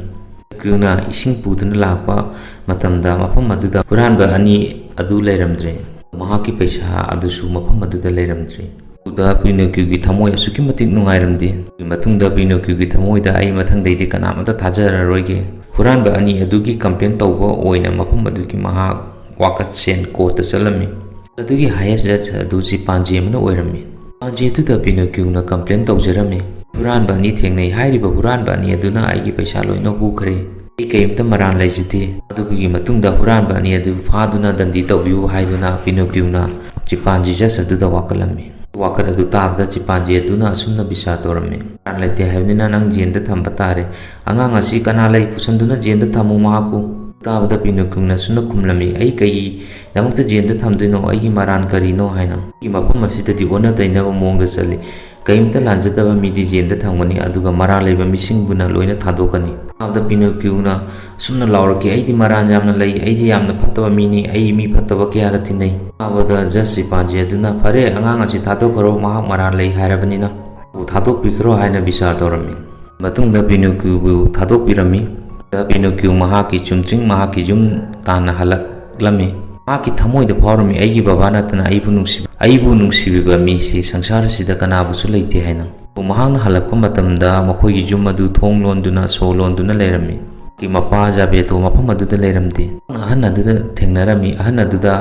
ꯄꯤꯅꯣꯀ꯭ꯌꯨꯅ ꯏꯁꯤꯡ ꯄꯨꯗꯨꯅ ꯂꯥꯛꯄ ꯃꯇꯝꯗ ꯃꯐꯝ ꯑꯗꯨꯗ ꯍꯨꯔꯥꯟꯕ ꯑꯅꯤ ꯑꯗꯨ ꯂꯩꯔꯝꯗ꯭ꯔꯦ꯫ ꯃꯍꯥꯛꯀꯤ ꯄꯩꯁꯥ ꯑꯗꯨꯁꯨ ꯃꯐꯝ ꯑꯗꯨꯗ ꯂꯩꯔꯝꯗ꯭ꯔꯦ꯫ ꯑꯗꯨꯗ ꯄꯤꯅꯣꯀꯤꯌꯨꯒꯤ ꯊꯃꯣꯏ ꯑꯁꯨꯛꯀꯤ ꯃꯇꯤꯛ ꯅꯨꯡꯉꯥꯏꯔꯝꯗꯦ꯫ ꯑꯗꯨꯒꯤ ꯃꯇꯨꯡꯗ ꯄꯤꯅꯣꯀꯤꯌꯨꯒꯤ ꯊꯃꯣꯏꯗ "ꯑꯩ ꯃꯊꯪꯗꯩꯗꯤ ꯀꯅꯥꯃꯠꯇ ꯊꯥꯖꯔꯔꯣꯏꯒꯦ" ꯍꯨꯔꯥꯟꯕ ꯑꯅꯤ ꯑꯗꯨꯒꯤ complain ꯇꯧꯕ ꯑꯣꯏꯅ ꯃꯐꯝ ꯑꯗꯨꯒꯤ ꯃꯍꯥꯛ ꯋꯥꯀꯠꯁꯦꯟ court ꯇ ꯆꯠꯂꯝꯃꯤ꯫ ꯑꯗꯨꯒꯤ highest judge ꯑꯗꯨ ꯆꯤꯄꯥꯟꯖꯤ ꯑꯃꯅ ꯑꯣꯏꯔꯝꯃꯤ꯫ ꯆꯤꯄꯥꯟꯖꯤ ꯑꯗꯨꯗ ꯄꯤꯅꯣꯀꯤꯌꯨꯅ complain ꯇꯧꯖꯔꯝꯃꯤ꯫ "ꯍꯨꯔꯥꯟꯕ ꯑꯅꯤ ꯊꯦꯡꯅꯩ꯫ ꯍꯥꯏꯔꯤꯕ ꯍꯨꯔꯥꯟꯕ ꯑꯅꯤ ꯑꯗꯨꯅ ꯑꯩꯒꯤ ꯄꯩꯁꯥ ꯂꯣꯏꯅ ꯍꯨꯈ꯭ꯔꯦ꯫ ꯑꯩ ꯀꯔꯤꯝꯇ ꯃꯔꯥꯜ ꯂꯩꯖꯗꯦ꯫ ꯑꯗꯨꯒꯤ ꯃꯇꯨꯡꯗ ꯍꯨꯔꯥꯟꯕ ꯑꯅꯤ ꯑꯗꯨ ꯐꯥꯗꯨꯅ ꯗꯟꯗꯤ ꯇꯧꯕꯤꯌꯨ" ꯍꯥꯏꯗꯨꯅ ꯄꯤꯅꯣꯀꯤꯌꯨꯅ ꯆꯤꯄꯥꯟꯖꯤ judge ꯑꯗꯨꯗ ꯋꯥꯀꯠꯂꯝꯃꯤ꯫ ꯋꯥꯀꯠ ꯑꯗꯨ ꯇꯥꯕꯗ ꯆꯤꯄꯥꯟꯖꯤ ꯑꯗꯨꯅ ꯑꯁꯨꯝꯅ ꯕꯤꯆꯥꯔ ꯇꯧꯔꯝꯃꯤ: "ꯃꯔꯥꯜ ꯂꯩꯇꯦ ꯍꯥꯏꯕꯅꯤꯅ ꯅꯪ ꯖꯦꯜꯗ ꯊꯝꯕ ꯇꯥꯔꯦ꯫ ꯑꯉꯥꯡ ꯑꯁꯤ ꯀꯅꯥ ꯂꯩ? ꯄꯨꯁꯟꯗꯨꯅ ꯖꯦꯜꯗ ꯊꯝꯃꯨ ꯃꯍꯥꯛꯄꯨ"꯫ ꯇꯥꯕꯗ ꯄꯤꯅꯣꯀꯤꯌꯨꯅ ꯑꯁꯨꯝꯅ ꯈꯨꯝꯂꯝꯃꯤ: "ꯑꯩ ꯀꯩꯒꯤꯗꯃꯛꯇ ꯖꯦꯜꯗ ꯊꯝꯗꯣꯏꯅꯣ? ꯑꯩꯒꯤ ꯃꯔꯥꯜ ꯀꯔꯤꯅꯣ?" ꯍꯥꯏꯅ꯫ ꯑꯩꯒꯤ ꯃꯐꯝ ꯑꯁꯤꯗꯗꯤ ꯑꯣꯟꯅ ꯇꯩꯅꯕ ꯃꯑꯣꯡꯗ ꯆꯠꯂꯤ꯫ ꯀꯔꯤꯝꯇ ꯂꯥꯟꯖꯗꯕ ꯃꯤꯗꯤ ꯖꯦꯜꯗ ꯊꯝꯒꯅꯤ, ꯑꯗꯨꯒ ꯃꯔꯥꯜ ꯂꯩꯕ ꯃꯤꯁꯤꯡꯕꯨꯅ ꯂꯣꯏꯅ ꯊꯥꯗꯣꯛꯀꯅꯤ꯫ ꯇꯥꯕꯗ ꯄꯤꯅꯣꯀꯤꯌꯨꯅ ꯑꯁꯨꯝꯅ ꯂꯥꯎꯔꯛꯈꯤ: "ꯑꯩꯗꯤ ꯃꯔꯥꯜ ꯌꯥꯝꯅ ꯂꯩ, ꯑꯩꯗꯤ ꯌꯥꯝꯅ ꯐꯠꯇꯕ ꯃꯤꯅꯤ, ꯑꯩ ꯃꯤ ꯐꯠꯇꯕ ꯀꯌꯥꯒ ꯇꯤꯟꯅꯩ"꯫ ꯇꯥꯕꯗ ꯖꯁ ꯆꯤꯄꯥꯟꯖꯤ ꯑꯗꯨꯅ, "ꯐꯔꯦ, ꯑꯉꯥꯡ ꯑꯁꯤ ꯊꯥꯗꯣꯛꯈ꯭ꯔꯣ, ꯃꯍꯥꯛ ꯃꯔꯥꯜ ꯂꯩ ꯍꯥꯏꯔꯕꯅꯤꯅ"꯫ ꯊꯥꯗꯣꯛꯄꯤꯈ꯭ꯔꯣ ꯍꯥꯏꯅ ꯕꯤꯆꯥꯔ ꯇꯧꯔꯝꯃꯤ꯫ ꯃꯇꯨꯡꯗ ꯄꯤꯅꯣꯀꯤꯌꯨꯕꯨ ꯊꯥꯗꯣꯛꯄꯤꯔꯝꯃꯤ꯫ ꯄꯤꯅꯣꯀꯤꯌꯨ ꯃꯍꯥꯛꯀꯤ ꯆꯨꯝꯗ꯭ꯔꯤꯡ ꯃꯍꯥꯛꯀꯤ ꯌꯨꯝ ꯇꯥꯟꯅ ꯍꯜꯂꯛꯂꯝꯃꯤ꯫ ꯃꯍꯥꯛꯀꯤ ꯊꯃꯣꯏꯗ ꯐꯥꯎꯔꯝꯃꯤ: "ꯑꯩꯒꯤ ꯕꯕꯥ ꯅꯠꯇꯅ ꯑꯩꯕꯨ ꯅꯨꯡꯁꯤ-, ꯑꯩꯕꯨ ꯅꯨꯡꯁꯤꯕꯤꯕ ꯃꯤꯁꯤ ꯁꯪꯁꯥꯔꯁꯤꯗ ꯀꯅꯥꯕꯨꯁꯨ ꯂꯩꯇꯦ" ꯍꯥꯏꯅ꯫ ꯃꯍꯥꯛꯅ ꯍꯜꯂꯛꯄ ꯃꯇꯝꯗ ꯃꯈꯣꯏꯒꯤ ꯌꯨꯝ ꯑꯗꯨ ꯊꯣꯡ ꯂꯣꯟꯗꯨꯅ, ꯁꯣ ꯂꯣꯟꯗꯨꯅ ꯂꯩꯔꯝꯃꯤ꯫ ꯃꯍꯥꯛꯀꯤ ꯃꯄꯥ ꯖꯥꯕꯦꯇꯣ ꯃꯐꯝ ꯑꯗꯨꯗ ꯂꯩꯔꯝꯗꯦ꯫ ꯑꯍꯟ ꯑꯗꯨꯗ ꯊꯦꯡꯅꯔꯝꯃꯤ꯫ ꯑꯍꯟ ꯑꯗꯨꯗ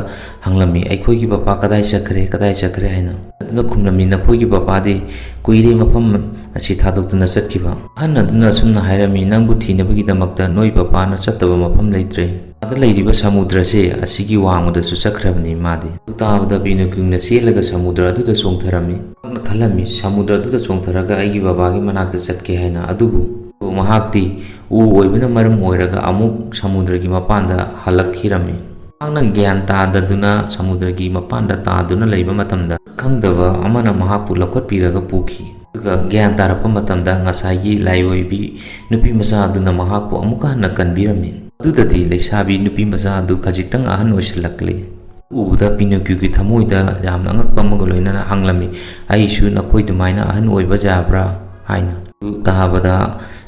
ꯍꯪꯂꯝꯃꯤ: "ꯑꯩꯈꯣꯏꯒꯤ ꯕꯕꯥ ꯀꯗꯥꯏ ꯆꯠꯈ꯭ꯔꯦ, ꯀꯗꯥꯏ ꯆꯠꯈ꯭ꯔꯦ?" ꯍꯥꯏꯅ꯫ ꯑꯗꯨꯅ ꯈꯨꯝꯂꯝꯃꯤ: "ꯅꯈꯣꯏꯒꯤ ꯕꯕꯥꯗꯤ ꯀꯨꯏꯔꯦ ꯃꯐꯝ ꯑꯁꯤ ꯊꯥꯗꯣꯛꯇꯨꯅ ꯆꯠꯈꯤꯕ"꯫ ꯑꯍꯟ ꯑꯗꯨꯅ ꯑꯁꯨꯝꯅ ꯍꯥꯏꯔꯝꯃꯤ: "ꯅꯪꯕꯨ ꯊꯤꯅꯕꯒꯤꯗꯃꯛꯇ ꯅꯣꯏ ꯕꯕꯥꯅ ꯆꯠꯇꯕ ꯃꯐꯝ ꯂꯩꯇ꯭ꯔꯦ꯫ ꯑꯥꯗ ꯂꯩꯔꯤꯕ ꯁꯃꯨꯗ꯭ꯔꯁꯦ ꯑꯁꯤꯒꯤ ꯋꯥꯡꯃꯗꯁꯨ ꯆꯠꯈ꯭ꯔꯕꯅꯤ ꯃꯥꯗꯤ"꯫ ꯑꯗꯨ ꯇꯥꯕꯗ ꯄꯤꯅꯣꯀꯤꯌꯨꯅ ꯆꯦꯜꯂꯒ ꯁꯃꯨꯗ꯭ꯔ ꯑꯗꯨꯗ ꯆꯣꯡꯊꯔꯝꯃꯤ꯫ ꯃꯍꯥꯛꯅ ꯈꯜꯂꯝꯃꯤ, "ꯁꯃꯨꯗ꯭ꯔ ꯑꯗꯨꯗ ꯆꯣꯡꯊꯔꯒ ꯑꯩꯒꯤ ꯕꯕꯥꯒꯤ ꯃꯅꯥꯛꯇ ꯆꯠꯀꯦ" ꯍꯥꯏꯅ꯫ ꯑꯗꯨꯕꯨ ꯃꯍꯥꯛꯇꯤ ꯎ ꯑꯣꯏꯕꯅ ꯃꯔꯝ ꯑꯣꯏꯔꯒ ꯑꯃꯨꯛ ꯁꯃꯨꯗ꯭ꯔꯒꯤ ꯃꯄꯥꯟꯗ ꯍꯜꯂꯛꯈꯤꯔꯝꯃꯤ꯫ ꯃꯍꯥꯛꯅ ꯒ꯭ꯌꯥꯟ ꯇꯥꯗꯗꯨꯅ ꯁꯃꯨꯗ꯭ꯔꯒꯤ ꯃꯄꯥꯟꯗ ꯇꯥꯗꯨꯅ ꯂꯩꯕ ꯃꯇꯝꯗ, ꯈꯪꯗꯕ ꯑꯃꯅ ꯃꯍꯥꯛꯄꯨ ꯂꯧꯈꯠꯄꯤꯔꯒ ꯄꯨꯈꯤ꯫ ꯑꯗꯨꯒ ꯒ꯭ꯌꯥꯟ ꯇꯥꯔꯛꯄ ꯃꯇꯝꯗ, ꯉꯁꯥꯏꯒꯤ ꯂꯥꯏꯑꯣꯏꯕꯤ ꯅꯨꯄꯤ ꯃꯆꯥ ꯑꯗꯨꯅ ꯃꯍꯥꯛꯄꯨ ꯑꯃꯨꯛꯀ ꯍꯟꯅ ꯀꯟꯕꯤꯔꯝꯃꯤ꯫ ꯑꯗꯨꯗꯗꯤ ꯂꯩꯁꯥꯕꯤ ꯅꯨꯄꯤ ꯃꯆꯥ ꯑꯗꯨ ꯈꯖꯤꯛꯇꯪ ꯑꯍꯟ ꯑꯣꯏꯁꯤꯜꯂꯛꯂꯤ꯫ ꯎꯕꯗ ꯄꯤꯅꯣꯀꯤꯌꯨꯒꯤ ꯊꯃꯣꯏꯗ ꯌꯥꯝꯅ ꯑꯉꯛꯄ ꯑꯃꯒ ꯂꯣꯏꯅꯅ ꯍꯪꯂꯝꯃꯤ: "ꯑꯩꯁꯨ ꯅꯈꯣꯏ ꯑꯗꯨꯃꯥꯏꯅ ꯑꯍꯟ ꯑꯣꯏꯕ ꯌꯥꯕ꯭ꯔꯥ?" ꯍꯥꯏꯅ꯫ ꯑꯗꯨ ꯇꯥꯕꯗ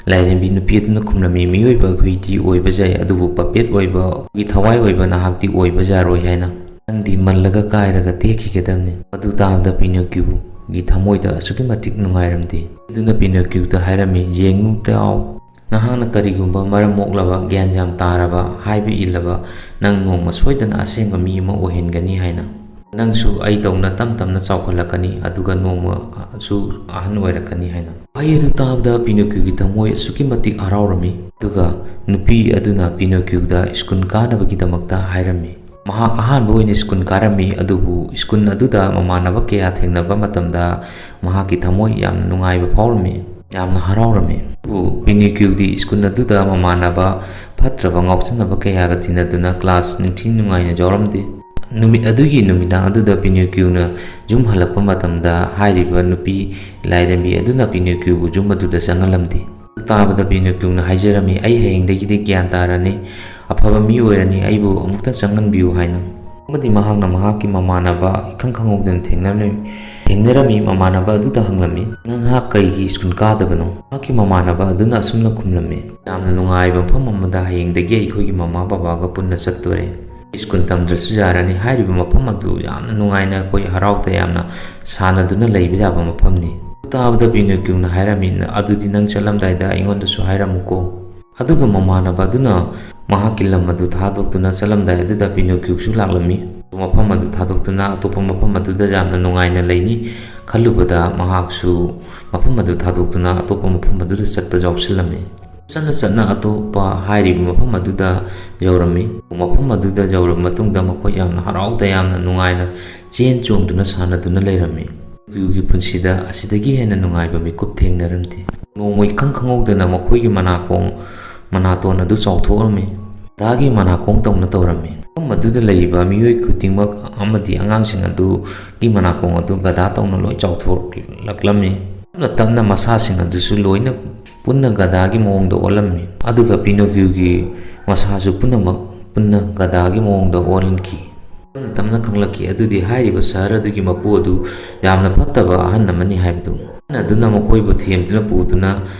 ꯂꯥꯏꯔꯦꯝꯕꯤ ꯅꯨꯄꯤ ꯑꯗꯨꯅ ꯈꯨꯝꯂꯝꯃꯤ, "ꯃꯤꯑꯣꯏꯕ ꯑꯩꯈꯣꯏꯗꯤ ꯑꯣꯏꯕ ꯌꯥꯏ, ꯑꯗꯨꯕꯨ ꯄꯄꯦꯠ ꯑꯣꯏꯕ, ꯑꯩꯈꯣꯏꯒꯤ ꯊꯋꯥꯏ ꯑꯣꯏꯕ ꯅꯍꯥꯛꯇꯤ ꯑꯣꯏꯕ ꯌꯥꯔꯣꯏ" ꯍꯥꯏꯅ꯫ "ꯅꯪꯗꯤ ꯃꯜꯂꯒ ꯀꯥꯏꯔꯒ ꯇꯦꯛꯈꯤꯒꯗꯕꯅꯤ"꯫ ꯑꯗꯨ ꯇꯥꯕꯗ ꯄꯤꯅꯣꯀ꯭ꯌꯨꯒꯤ ꯊꯃꯣꯏꯗ ꯑꯁꯨꯛꯀꯤ ꯃꯇꯤꯛ ꯅꯨꯡꯉꯥꯏꯔꯝꯗꯦ꯫ ꯑꯗꯨꯅ ꯄꯤꯅꯣꯀ꯭ꯌꯨꯗ ꯍꯥꯏꯔꯝꯃꯤ, "ꯌꯦꯡꯉꯨ ꯇꯥꯎ, ꯅꯍꯥꯛꯅ ꯀꯔꯤꯒꯨꯝꯕ ꯃꯔꯝ ꯃꯣꯛꯂꯕ, ꯒ꯭ꯌꯥꯟ ꯌꯥꯝ ꯇꯥꯔꯕ, ꯍꯥꯏꯕ ꯏꯜꯂꯕ, ꯅꯪ ꯅꯣꯡꯃ ꯁꯣꯏꯗꯅ ꯑꯁꯦꯡꯕ ꯃꯤ ꯑꯃ ꯑꯣꯏꯍꯟꯒꯅꯤ ꯍꯥꯏꯅ꯫ ꯅꯪꯁꯨ ꯑꯩꯗꯧꯅ ꯇꯞ ꯇꯞꯅ ꯆꯥꯎꯈꯠꯂꯛꯀꯅꯤ, ꯑꯗꯨꯒ ꯅꯣꯡꯃꯁꯨ ꯑꯍꯟ ꯑꯣꯏꯔꯛꯀꯅꯤ" ꯍꯥꯏꯅ꯫ ꯋꯥꯍꯩ ꯑꯗꯨ ꯇꯥꯕꯗ ꯄꯤꯅꯣꯀ꯭ꯌꯨꯒꯤ ꯊꯃꯣꯏ ꯑꯁꯨꯛꯀꯤ ꯃꯇꯤꯛ ꯍꯔꯥꯎꯔꯝꯃꯤ꯫ ꯑꯗꯨꯒ ꯅꯨꯄꯤ ꯑꯗꯨꯅ ꯄꯤꯅꯣꯀ꯭ꯌꯨꯗ ꯁ꯭ꯀꯨꯜ ꯀꯥꯅꯕꯒꯤꯗꯃꯛꯇ ꯍꯥꯏꯔꯝꯃꯤ꯫ ꯃꯍꯥꯛ ꯑꯍꯥꯟꯕ ꯑꯣꯏꯅ ꯁ꯭ꯀꯨꯜ ꯀꯥꯔꯝꯃꯤ, ꯑꯗꯨꯕꯨ ꯁ꯭ꯀꯨꯜ ꯑꯗꯨꯗ ꯃꯃꯥꯟꯅꯕ ꯀꯌꯥ ꯊꯦꯡꯅꯕ ꯃꯇꯝꯗ ꯃꯍꯥꯛꯀꯤ ꯊꯃꯣꯏ ꯌꯥꯝꯅ ꯅꯨꯡꯉꯥꯏꯕ ꯐꯥꯎꯔꯝꯃꯤ, ꯌꯥꯝꯅ ꯍꯔꯥꯎꯔꯝꯃꯤ꯫ ꯑꯗꯨꯕꯨ ꯄꯤꯅꯣꯀ꯭ꯌꯨꯗꯤ ꯁ꯭ꯀꯨꯜ ꯑꯗꯨꯗ ꯃꯃꯥꯟꯅꯕ ꯐꯠꯇ꯭ꯔꯕ, ꯉꯥꯎꯁꯟꯅꯕ ꯀꯌꯥꯒ ꯇꯤꯟꯅꯗꯨꯅ ꯀ꯭ꯂꯥꯁ ꯅꯤꯡꯊꯤ ꯅꯨꯡꯉꯥꯏꯅ ꯌꯥꯎꯔꯝꯗꯦ꯫ ꯅꯨꯃꯤꯠ ꯑꯗꯨꯒꯤ ꯅꯨꯃꯤꯗꯥꯡ ꯑꯗꯨꯗ ꯄꯤꯅꯣꯀ꯭ꯌꯨꯅ ꯌꯨꯝ ꯍꯜꯂꯛꯄ ꯃꯇꯝꯗ ꯍꯥꯏꯔꯤꯕ ꯅꯨꯄꯤ ꯂꯥꯏꯔꯦꯝꯕꯤ ꯑꯗꯨꯅ ꯄꯤꯅꯣꯀ꯭ꯌꯨꯕꯨ ꯌꯨꯝ ꯑꯗꯨꯗ ꯆꯪꯍꯜꯂꯝꯗꯦ꯫ ꯑꯗꯨ ꯇꯥꯕꯗ ꯄꯤꯅꯣꯀ꯭ꯌꯨꯅ ꯍꯥꯏꯖꯔꯝꯃꯤ, "ꯑꯩ ꯍꯌꯦꯡꯗꯒꯤꯗꯤ ꯒ꯭ꯌꯥꯟ ꯇꯥꯔꯅꯤ, ꯑꯐꯕ ꯃꯤ ꯑꯣꯏꯔꯅꯤ, ꯑꯩꯕꯨ ꯑꯃꯨꯛꯇ ꯆꯪꯍꯟꯕꯤꯌꯨ" ꯍꯥꯏꯅ꯫ ꯑꯃꯗꯤ ꯃꯍꯥꯛꯅ ꯃꯍꯥꯛꯀꯤ ꯃꯃꯥꯟꯅꯕ ꯏꯈꯪ ꯈꯪꯍꯧꯗꯅ ꯊꯦꯡꯅꯔꯝꯃꯤ, ꯊꯦꯡꯅꯔꯝꯃꯤ꯫ ꯃꯃꯥꯟꯅꯕ ꯑꯗꯨꯗ ꯍꯪꯂꯝꯃꯤ, "ꯅꯍꯥꯛ ꯀꯔꯤꯒꯤ ꯁ꯭ꯀꯨꯜ ꯀꯥꯗꯕꯅꯣ?" ꯃꯍꯥꯛꯀꯤ ꯃꯃꯥꯟꯅꯕ ꯑꯗꯨꯅ ꯑꯁꯨꯝꯅ ꯈꯨꯝꯂꯝꯃꯤ, "ꯌꯥꯝꯅ ꯅꯨꯡꯉꯥꯏꯕ ꯃꯐꯝ ꯑꯃꯗ ꯍꯌꯦꯡꯗꯒꯤ ꯑꯩꯈꯣꯏꯒꯤ ꯃꯃꯥ ꯕꯕꯥꯒ ꯄꯨꯟꯅ ꯆꯠꯇꯣꯔꯦ꯫ ꯁ꯭ꯀꯨꯜ ꯇꯝꯗ꯭ꯔꯁꯨ ꯌꯥꯔꯅꯤ꯫ ꯍꯥꯏꯔꯤꯕ ꯃꯐꯝ ꯑꯗꯨ ꯌꯥꯝꯅ ꯅꯨꯡꯉꯥꯏꯅ ꯑꯩꯈꯣꯏ ꯍꯔꯥꯎ ꯇꯌꯥꯝꯅ ꯁꯥꯟꯅꯗꯨꯅ ꯂꯩꯕ ꯌꯥꯕ ꯃꯐꯝꯅꯤ"꯫ ꯇꯥꯕꯗ ꯄꯤꯅꯣꯀ꯭ꯌꯨꯅ ꯍꯥꯏꯔꯝꯃꯤ, "ꯑꯗꯨꯗꯤ ꯅꯪ ꯆꯠꯂꯝꯗꯥꯏꯗ ꯑꯩꯉꯣꯟꯗꯁꯨ ꯍꯥꯏꯔꯝꯃꯨꯀꯣ"꯫ ꯑꯗꯨꯒ ꯃꯃꯥꯟꯅꯕ ꯑꯗꯨꯅ ꯃꯍꯥꯛꯀꯤ ꯂꯝ ꯑꯗꯨ ꯊꯥꯗꯣꯛꯇꯨꯅ ꯆꯠꯂꯝꯗꯥꯏ ꯑꯗꯨꯗ ꯄꯤꯅꯣꯀ꯭ꯌꯨꯁꯨ ꯂꯥꯛꯂꯝꯃꯤ꯫ ꯃꯐꯝ ꯑꯗꯨ ꯊꯥꯗꯣꯛꯇꯨꯅ ꯑꯇꯣꯞꯄ ꯃꯐꯝ ꯑꯗꯨꯗ ꯌꯥꯝꯅ ꯅꯨꯡꯉꯥꯏꯅ ꯂꯩꯅꯤ ꯈꯜꯂꯨꯕꯗ ꯃꯍꯥꯛꯁꯨ ꯃꯐꯝ ꯑꯗꯨ ꯊꯥꯗꯣꯛꯇꯨꯅ ꯑꯇꯣꯞꯄ ꯃꯐꯝ ꯑꯗꯨꯗ ꯆꯠꯄ ꯌꯥꯎꯁꯤꯜꯂꯝꯃꯤ꯫ ꯆꯠꯅ ꯆꯠꯅ ꯑꯇꯣꯞꯄ ꯍꯥꯏꯔꯤꯕ ꯃꯐꯝ ꯑꯗꯨꯗ ꯌꯧꯔꯝꯃꯤ꯫ ꯃꯐꯝ ꯑꯗꯨꯗ ꯌꯧꯔꯕ ꯃꯇꯨꯡꯗ ꯃꯈꯣꯏ ꯌꯥꯝꯅ ꯍꯔꯥꯎ ꯇꯌꯥꯝꯅ ꯅꯨꯡꯉꯥꯏꯅ ꯆꯦꯟ ꯆꯣꯡꯗꯨꯅ ꯁꯥꯟꯅꯗꯨꯅ ꯂꯩꯔꯝꯃꯤ꯫ ꯄꯤꯅꯣꯀ꯭ꯌꯨꯒꯤ ꯄꯨꯟꯁꯤꯗ ꯑꯁꯤꯗꯒꯤ ꯍꯦꯟꯅ ꯅꯨꯡꯉꯥꯏꯕ ꯃꯤꯀꯨꯞ ꯊꯦꯡꯅꯔꯝꯗꯦ꯫ ꯅꯣꯡꯃ ꯏꯈꯪ ꯈꯪꯍꯧꯗꯅ ꯃꯈꯣꯏꯒꯤ ꯃꯅꯥꯀꯣꯡ, ꯃꯅꯥꯇꯣꯟ ꯑꯗꯨ ꯆꯥꯎꯊꯣꯛꯂꯝꯃꯤ꯫ ꯒꯙꯥꯒꯤ ꯃꯅꯥꯀꯣꯡ ꯇꯧꯅ ꯇꯧꯔꯝꯃꯤ꯫ ꯃꯐꯝ ꯑꯗꯨꯗ ꯂꯩꯔꯤꯕ ꯃꯤꯑꯣꯏ ꯈꯨꯗꯤꯡꯃꯛ ꯑꯃꯗꯤ ꯑꯉꯥꯡꯁꯤꯡ ꯑꯗꯨꯒꯤ ꯃꯅꯥꯀꯣꯡ ꯑꯗꯨ ꯒꯙꯥ ꯇꯧꯅ ꯂꯣꯏ ꯆꯥꯎꯊꯣꯛꯂꯛꯂꯝꯃꯤ꯫ ꯇꯞꯅ ꯇꯞꯅ ꯃꯁꯥꯁꯤꯡ ꯑꯗꯨꯁꯨ ꯂꯣꯏꯅ ꯄꯨꯟꯅ ꯒꯙꯥꯒꯤ ꯃꯑꯣꯡꯗ ꯑꯣꯜꯂꯝꯃꯤ꯫ ꯑꯗꯨꯒ ꯄꯤꯅꯣꯀ꯭ꯌꯨꯒꯤ ꯃꯁꯥꯁꯨ ꯄꯨꯝꯅꯃꯛ ꯄꯨꯟꯅ ꯒꯙꯥꯒꯤ ꯃꯑꯣꯡꯗ ꯑꯣꯟꯈꯤ꯫ ꯇꯞꯅ ꯇꯞꯅ ꯈꯪꯂꯛꯈꯤ ꯑꯗꯨꯗꯤ ꯍꯥꯏꯔꯤꯕ ꯁꯍꯔ ꯑꯗꯨꯒꯤ ꯃꯄꯨ ꯑꯗꯨ ꯌꯥꯝꯅ ꯐꯠꯇꯕ ꯑꯍꯜ ꯑꯃꯅꯤ ꯍꯥꯏꯕꯗꯨ꯫ ꯑꯍꯜ ꯑꯗꯨꯅ ꯃꯈꯣꯏꯕꯨ ꯊꯦꯝꯗꯨꯅ ꯄꯨꯗꯨꯅ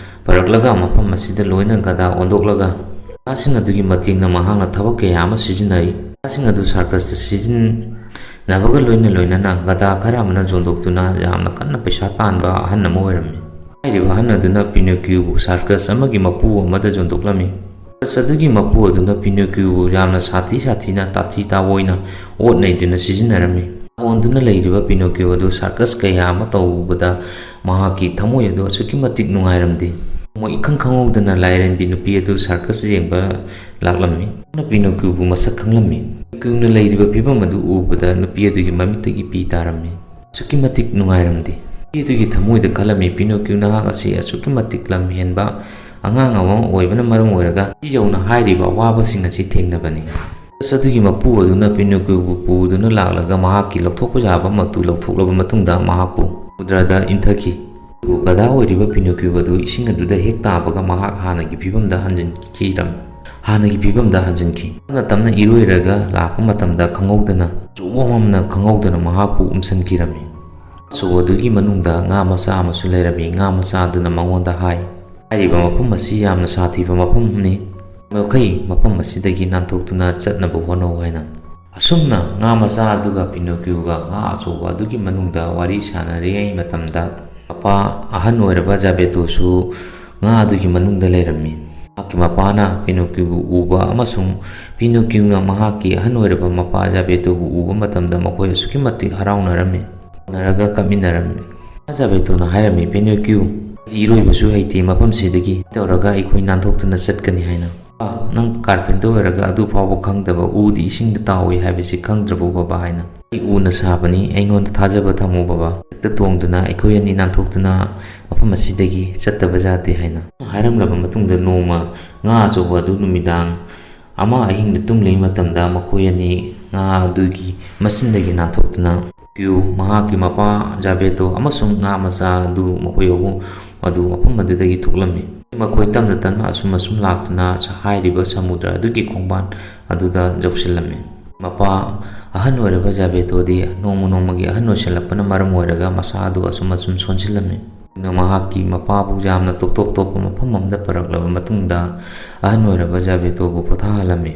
ꯄꯨꯔꯛꯂꯒ ꯃꯐꯝ ꯑꯁꯤꯗ ꯂꯣꯏꯅ ꯒꯗꯥ ꯑꯣꯟꯊꯣꯛꯂꯒ ꯒꯗꯥꯁꯤꯡ ꯑꯗꯨꯒꯤ ꯃꯇꯦꯡꯅ ꯃꯍꯥꯛꯅ ꯊꯕꯛ ꯀꯌꯥ ꯑꯃ ꯁꯤꯖꯤꯟꯅꯩ꯫ ꯒꯗꯥꯁꯤꯡ ꯑꯗꯨ ꯁꯥꯔꯀꯁꯇ ꯁꯤꯖꯤꯟꯅꯕꯒ ꯂꯣꯏꯅ ꯂꯣꯏꯅꯅ ꯒꯗꯥ ꯈꯔ ꯑꯃꯅ ꯌꯣꯟꯊꯣꯛꯇꯨꯅ ꯌꯥꯝꯅ ꯀꯟꯅ ꯄꯩꯁꯥ ꯇꯥꯟꯕ ꯑꯍꯟ ꯑꯃ ꯑꯣꯏꯔꯝꯃꯤ꯫ ꯍꯥꯏꯔꯤꯕ ꯑꯍꯟ ꯑꯗꯨꯅ ꯄꯤꯅꯣꯀꯤꯌꯨꯕꯨ ꯁꯥꯔꯀꯁ ꯑꯃꯒꯤ ꯃꯄꯨ ꯑꯃꯗ ꯌꯣꯟꯊꯣꯛꯂꯝꯃꯤ꯫ ꯁꯥꯔꯀꯁ ꯑꯗꯨꯒꯤ ꯃꯄꯨ ꯑꯗꯨꯅ ꯄꯤꯅꯣꯀꯤꯌꯨꯕꯨ ꯌꯥꯝꯅ ꯁꯥꯊꯤ ꯁꯥꯊꯤꯅ ꯇꯥꯊꯤ ꯇꯥꯑꯣꯏꯅ ꯑꯣꯠ ꯅꯩꯗꯨꯅ ꯁꯤꯖꯤꯟꯅꯔꯝꯃꯤ꯫ ꯑꯣꯟꯗꯨꯅ ꯂꯩꯔꯤꯕ ꯄꯤꯅꯣꯀꯤꯌꯣ ꯑꯗꯨ ꯁꯥꯔꯀꯁ ꯀꯌꯥ ꯑꯃ ꯇꯧꯕꯗ ꯃꯍꯥꯛꯀꯤ ꯊꯃꯣꯏ ꯑꯗꯨ ꯑꯁꯨꯛꯀꯤ ꯃꯇꯤꯛ ꯅꯨꯡꯉꯥꯏꯔꯝꯗꯦ꯫ ꯃꯣꯏ ꯏꯈꯪ ꯈꯪꯍꯧꯗꯅ ꯂꯥꯏꯔꯦꯝꯕꯤ ꯅꯨꯄꯤ ꯑꯗꯨ ꯁꯥꯔꯀꯁ ꯌꯦꯡꯕ ꯂꯥꯛꯂꯝꯃꯤ꯫ ꯃꯥꯅ ꯄꯤꯅꯣꯀꯤꯌꯣꯕꯨ ꯃꯁꯛ ꯈꯪꯂꯝꯃꯤ꯫ ꯄꯤꯅꯣꯀꯤꯌꯣꯅ ꯂꯩꯔꯤꯕ ꯐꯤꯕꯝ ꯑꯗꯨ ꯎꯕꯗ ꯅꯨꯄꯤ ꯑꯗꯨꯒꯤ ꯃꯃꯤꯠꯇꯒꯤ ꯄꯤ ꯇꯥꯔꯝꯃꯤ꯫ ꯑꯁꯨꯛꯀꯤ ꯃꯇꯤꯛ ꯅꯨꯡꯉꯥꯏꯔꯝꯗꯦ꯫ ꯅꯨꯄꯤ ꯑꯗꯨꯒꯤ ꯊꯃꯣꯏꯗ ꯈꯜꯂꯝꯃꯤ, "ꯄꯤꯅꯣꯀꯤꯌꯣ ꯅꯍꯥꯛ ꯑꯁꯤ ꯑꯁꯨꯛꯀꯤ ꯃꯇꯤꯛ ꯂꯝ ꯍꯦꯟꯕ ꯑꯉꯥꯡ ꯑꯃ ꯑꯣꯏꯕꯅ ꯃꯔꯝ ꯑꯣꯏꯔꯒ ꯁꯤ ꯌꯧꯅ ꯍꯥꯏꯔꯤꯕ ꯑꯋꯥꯕꯁꯤꯡ ꯑꯁꯤ ꯊꯦꯡꯅꯕꯅꯤ"꯫ ꯁꯥꯔꯀꯁ ꯑꯗꯨꯒꯤ ꯃꯄꯨ ꯑꯗꯨꯅ ꯄꯤꯅꯣꯀꯤꯌꯣꯕꯨ ꯄꯨꯗꯨꯅ ꯂꯥꯛꯂꯒ ꯃꯍꯥꯛꯀꯤ ꯂꯧꯊꯣꯛꯄ ꯌꯥꯕ ꯃꯇꯨ ꯂꯧꯊꯣꯛꯂꯕ ꯃꯇꯨꯡꯗ ꯃꯍꯥꯛꯄꯨ ꯁꯃꯨꯗ꯭ꯔꯗ ꯏꯟꯊꯈꯤ꯫ ꯑꯗꯨꯕꯨ ꯒꯙꯥ ꯑꯣꯏꯔꯤꯕ ꯄꯤꯅꯣꯀꯤꯌꯣ ꯑꯗꯨ ꯏꯁꯤꯡ ꯑꯗꯨꯗ ꯍꯦꯛ ꯇꯥꯕꯒ ꯃꯍꯥꯛ ꯍꯥꯟꯅꯒꯤ ꯐꯤꯕꯝꯗ ꯍꯟꯖꯤꯟꯈꯤꯔꯝ-, ꯍꯥꯟꯅꯒꯤ ꯐꯤꯕꯝꯗ ꯍꯟꯖꯤꯟꯈꯤ꯫ ꯇꯞꯅ ꯇꯞꯅ ꯏꯔꯣꯏꯔꯒ ꯂꯥꯛꯄ ꯃꯇꯝꯗ ꯈꯪꯍꯧꯗꯅ ꯑꯆꯧꯕ ꯑꯃꯅ ꯈꯪꯍꯧꯗꯅ ꯃꯍꯥꯛꯄꯨ ꯎꯝꯁꯤꯟꯈꯤꯔꯝꯃꯤ꯫ ꯑꯆꯧꯕ ꯑꯗꯨꯒꯤ ꯃꯅꯨꯡꯗ ꯉꯥ ꯃꯆꯥ ꯑꯃꯁꯨ ꯂꯩꯔꯝꯃꯤ꯫ ꯉꯥ ꯃꯆꯥ ꯑꯗꯨꯅ ꯃꯉꯣꯟꯗ ꯍꯥꯏ, "ꯍꯥꯏꯔꯤꯕ ꯃꯐꯝ ꯑꯁꯤ ꯌꯥꯝꯅ ꯁꯥꯊꯤꯕ ꯃꯐꯝꯅꯤ꯫ ꯃꯈꯩ ꯃꯐꯝ ꯑꯁꯤꯗꯒꯤ ꯅꯥꯟꯊꯣꯛꯇꯨꯅ ꯆꯠꯅꯕ ꯍꯣꯠꯅꯧ" ꯍꯥꯏꯅ꯫ ꯑꯁꯨꯝꯅ ꯉꯥ ꯃꯆꯥ ꯑꯗꯨꯒ ꯄꯤꯅꯣꯀꯤꯌꯣꯒ ꯉꯥ ꯑꯆꯧꯕ ꯑꯗꯨꯒꯤ ꯃꯅꯨꯡꯗ ꯋꯥꯔꯤ ꯁꯥꯟꯅꯔꯤꯉꯩ ꯃꯇꯝꯗ, ꯃꯄꯥ ꯑꯍꯟ ꯑꯣꯏꯔꯕ ꯖꯥꯕꯦꯇꯣꯁꯨ ꯉꯥ ꯑꯗꯨꯒꯤ ꯃꯅꯨꯡꯗ ꯂꯩꯔꯝꯃꯤ꯫ ꯃꯍꯥꯛꯀꯤ ꯃꯄꯥꯅ ꯄꯤꯅꯣꯀꯤꯌꯣꯕꯨ ꯎꯕ ꯑꯃꯁꯨꯡ ꯄꯤꯅꯣꯀꯤꯌꯣꯅ ꯃꯍꯥꯛꯀꯤ ꯑꯍꯟ ꯑꯣꯏꯔꯕ ꯃꯄꯥ ꯖꯥꯕꯦꯇꯣꯕꯨ ꯎꯕ ꯃꯇꯝꯗ ꯃꯈꯣꯏ ꯑꯁꯨꯛꯀꯤ ꯃꯇꯤꯛ ꯍꯔꯥꯎꯅꯔꯝꯃꯤ꯫ ꯎꯅꯔꯒ ꯀꯞꯃꯤꯟꯅꯔꯝꯃꯤ꯫ ꯖꯥꯕꯦꯇꯣꯅ ꯍꯥꯏꯔꯝꯃꯤ, "ꯄꯤꯅꯣꯀꯤꯌꯣ, ꯑꯩꯗꯤ ꯏꯔꯣꯏꯕꯁꯨ ꯍꯩꯇꯦ, ꯃꯐꯝꯁꯤꯗꯒꯤ ꯇꯧꯔꯒ ꯑꯩꯈꯣꯏ ꯅꯥꯟꯊꯣꯛꯇꯨꯅ ꯆꯠꯀꯅꯤ" ꯍꯥꯏꯅ꯫ "ꯑꯥ, ꯅꯪ ꯀꯥꯔꯄꯦꯟꯇꯔ ꯑꯣꯏꯔꯒ ꯑꯗꯨ ꯐꯥꯎꯕ ꯈꯪꯗꯕ, ꯎꯗꯤ ꯏꯁꯤꯡꯗ ꯇꯥꯎꯏ ꯍꯥꯏꯕꯁꯤ ꯈꯪꯗ꯭ꯔꯕꯣ ꯕꯕꯥ?" ꯍꯥꯏꯅ꯫ "ꯑꯩ ꯎꯅ ꯁꯥꯕꯅꯤ, ꯑꯩꯉꯣꯟꯗ ꯊꯥꯖꯕ ꯊꯝꯃꯨ ꯕꯕꯥ꯫ ꯍꯦꯛꯇ ꯇꯣꯡꯗꯨꯅ ꯑꯩꯈꯣꯏ ꯑꯅꯤ ꯅꯥꯟꯊꯣꯛꯇꯨꯅ ꯃꯐꯝ ꯑꯁꯤꯗꯒꯤ ꯆꯠꯇꯕ ꯌꯥꯗꯦ" ꯍꯥꯏꯅ꯫ ꯍꯥꯏꯔꯝꯂꯕ ꯃꯇꯨꯡꯗ ꯅꯣꯡꯃ ꯉꯥ ꯑꯆꯧꯕ ꯑꯗꯨ ꯅꯨꯃꯤꯗꯥꯡ ꯑꯃ ꯑꯍꯤꯡꯗ ꯇꯨꯝꯂꯤꯉꯩ ꯃꯇꯝꯗ ꯃꯈꯣꯏ ꯑꯅꯤ ꯉꯥ ꯑꯗꯨꯒꯤ ꯃꯆꯤꯟꯗꯒꯤ ꯅꯥꯟꯊꯣꯛꯇꯨꯅ ꯀ꯭ꯌꯨ ꯃꯍꯥꯛꯀꯤ ꯃꯄꯥ ꯖꯥꯕꯦꯇꯣ ꯑꯃꯁꯨꯡ ꯉꯥ ꯃꯆꯥ ꯑꯗꯨ ꯃꯈꯣꯏ ꯑꯍꯨꯝ ꯑꯗꯨ ꯃꯐꯝ ꯑꯗꯨꯗꯒꯤ ꯊꯣꯛꯂꯝꯃꯤ꯫ ꯃꯈꯣꯏ ꯇꯞꯅ ꯇꯞꯅ ꯑꯁꯨꯝ ꯑꯁꯨꯝ ꯂꯥꯛꯇꯨꯅ ꯍꯥꯏꯔꯤꯕ ꯁꯃꯨꯗ꯭ꯔ ꯑꯗꯨꯒꯤ ꯈꯣꯡꯕꯥꯟ ꯑꯗꯨꯗ ꯌꯧꯁꯤꯜꯂꯝꯃꯤ꯫ ꯃꯄꯥ ꯑꯍꯟ ꯑꯣꯏꯔꯕ ꯖꯥꯕꯦꯇꯣꯗꯤ ꯅꯣꯡꯃ ꯅꯣꯡꯃꯒꯤ ꯑꯍꯟ ꯑꯣꯏꯁꯤꯜꯂꯛꯄꯅ ꯃꯔꯝ ꯑꯣꯏꯔꯒ ꯃꯁꯥ ꯑꯗꯨ ꯑꯁꯨꯝ ꯑꯁꯨꯝ ꯁꯣꯟꯁꯤꯜꯂꯝꯃꯤ꯫ ꯅ ꯃꯍꯥꯛꯀꯤ ꯃꯄꯥꯕꯨ ꯌꯥꯝꯅ ꯇꯣꯞ ꯇꯣꯞ ꯇꯣꯞꯄ ꯃꯐꯝ ꯑꯃꯗ ꯄꯨꯔꯛꯂꯕ ꯃꯇꯨꯡꯗ, ꯑꯍꯟ ꯑꯣꯏꯔꯕ ꯖꯥꯕꯦꯇꯣꯕꯨ ꯄꯣꯊꯥꯍꯜꯂꯝꯃꯤ꯫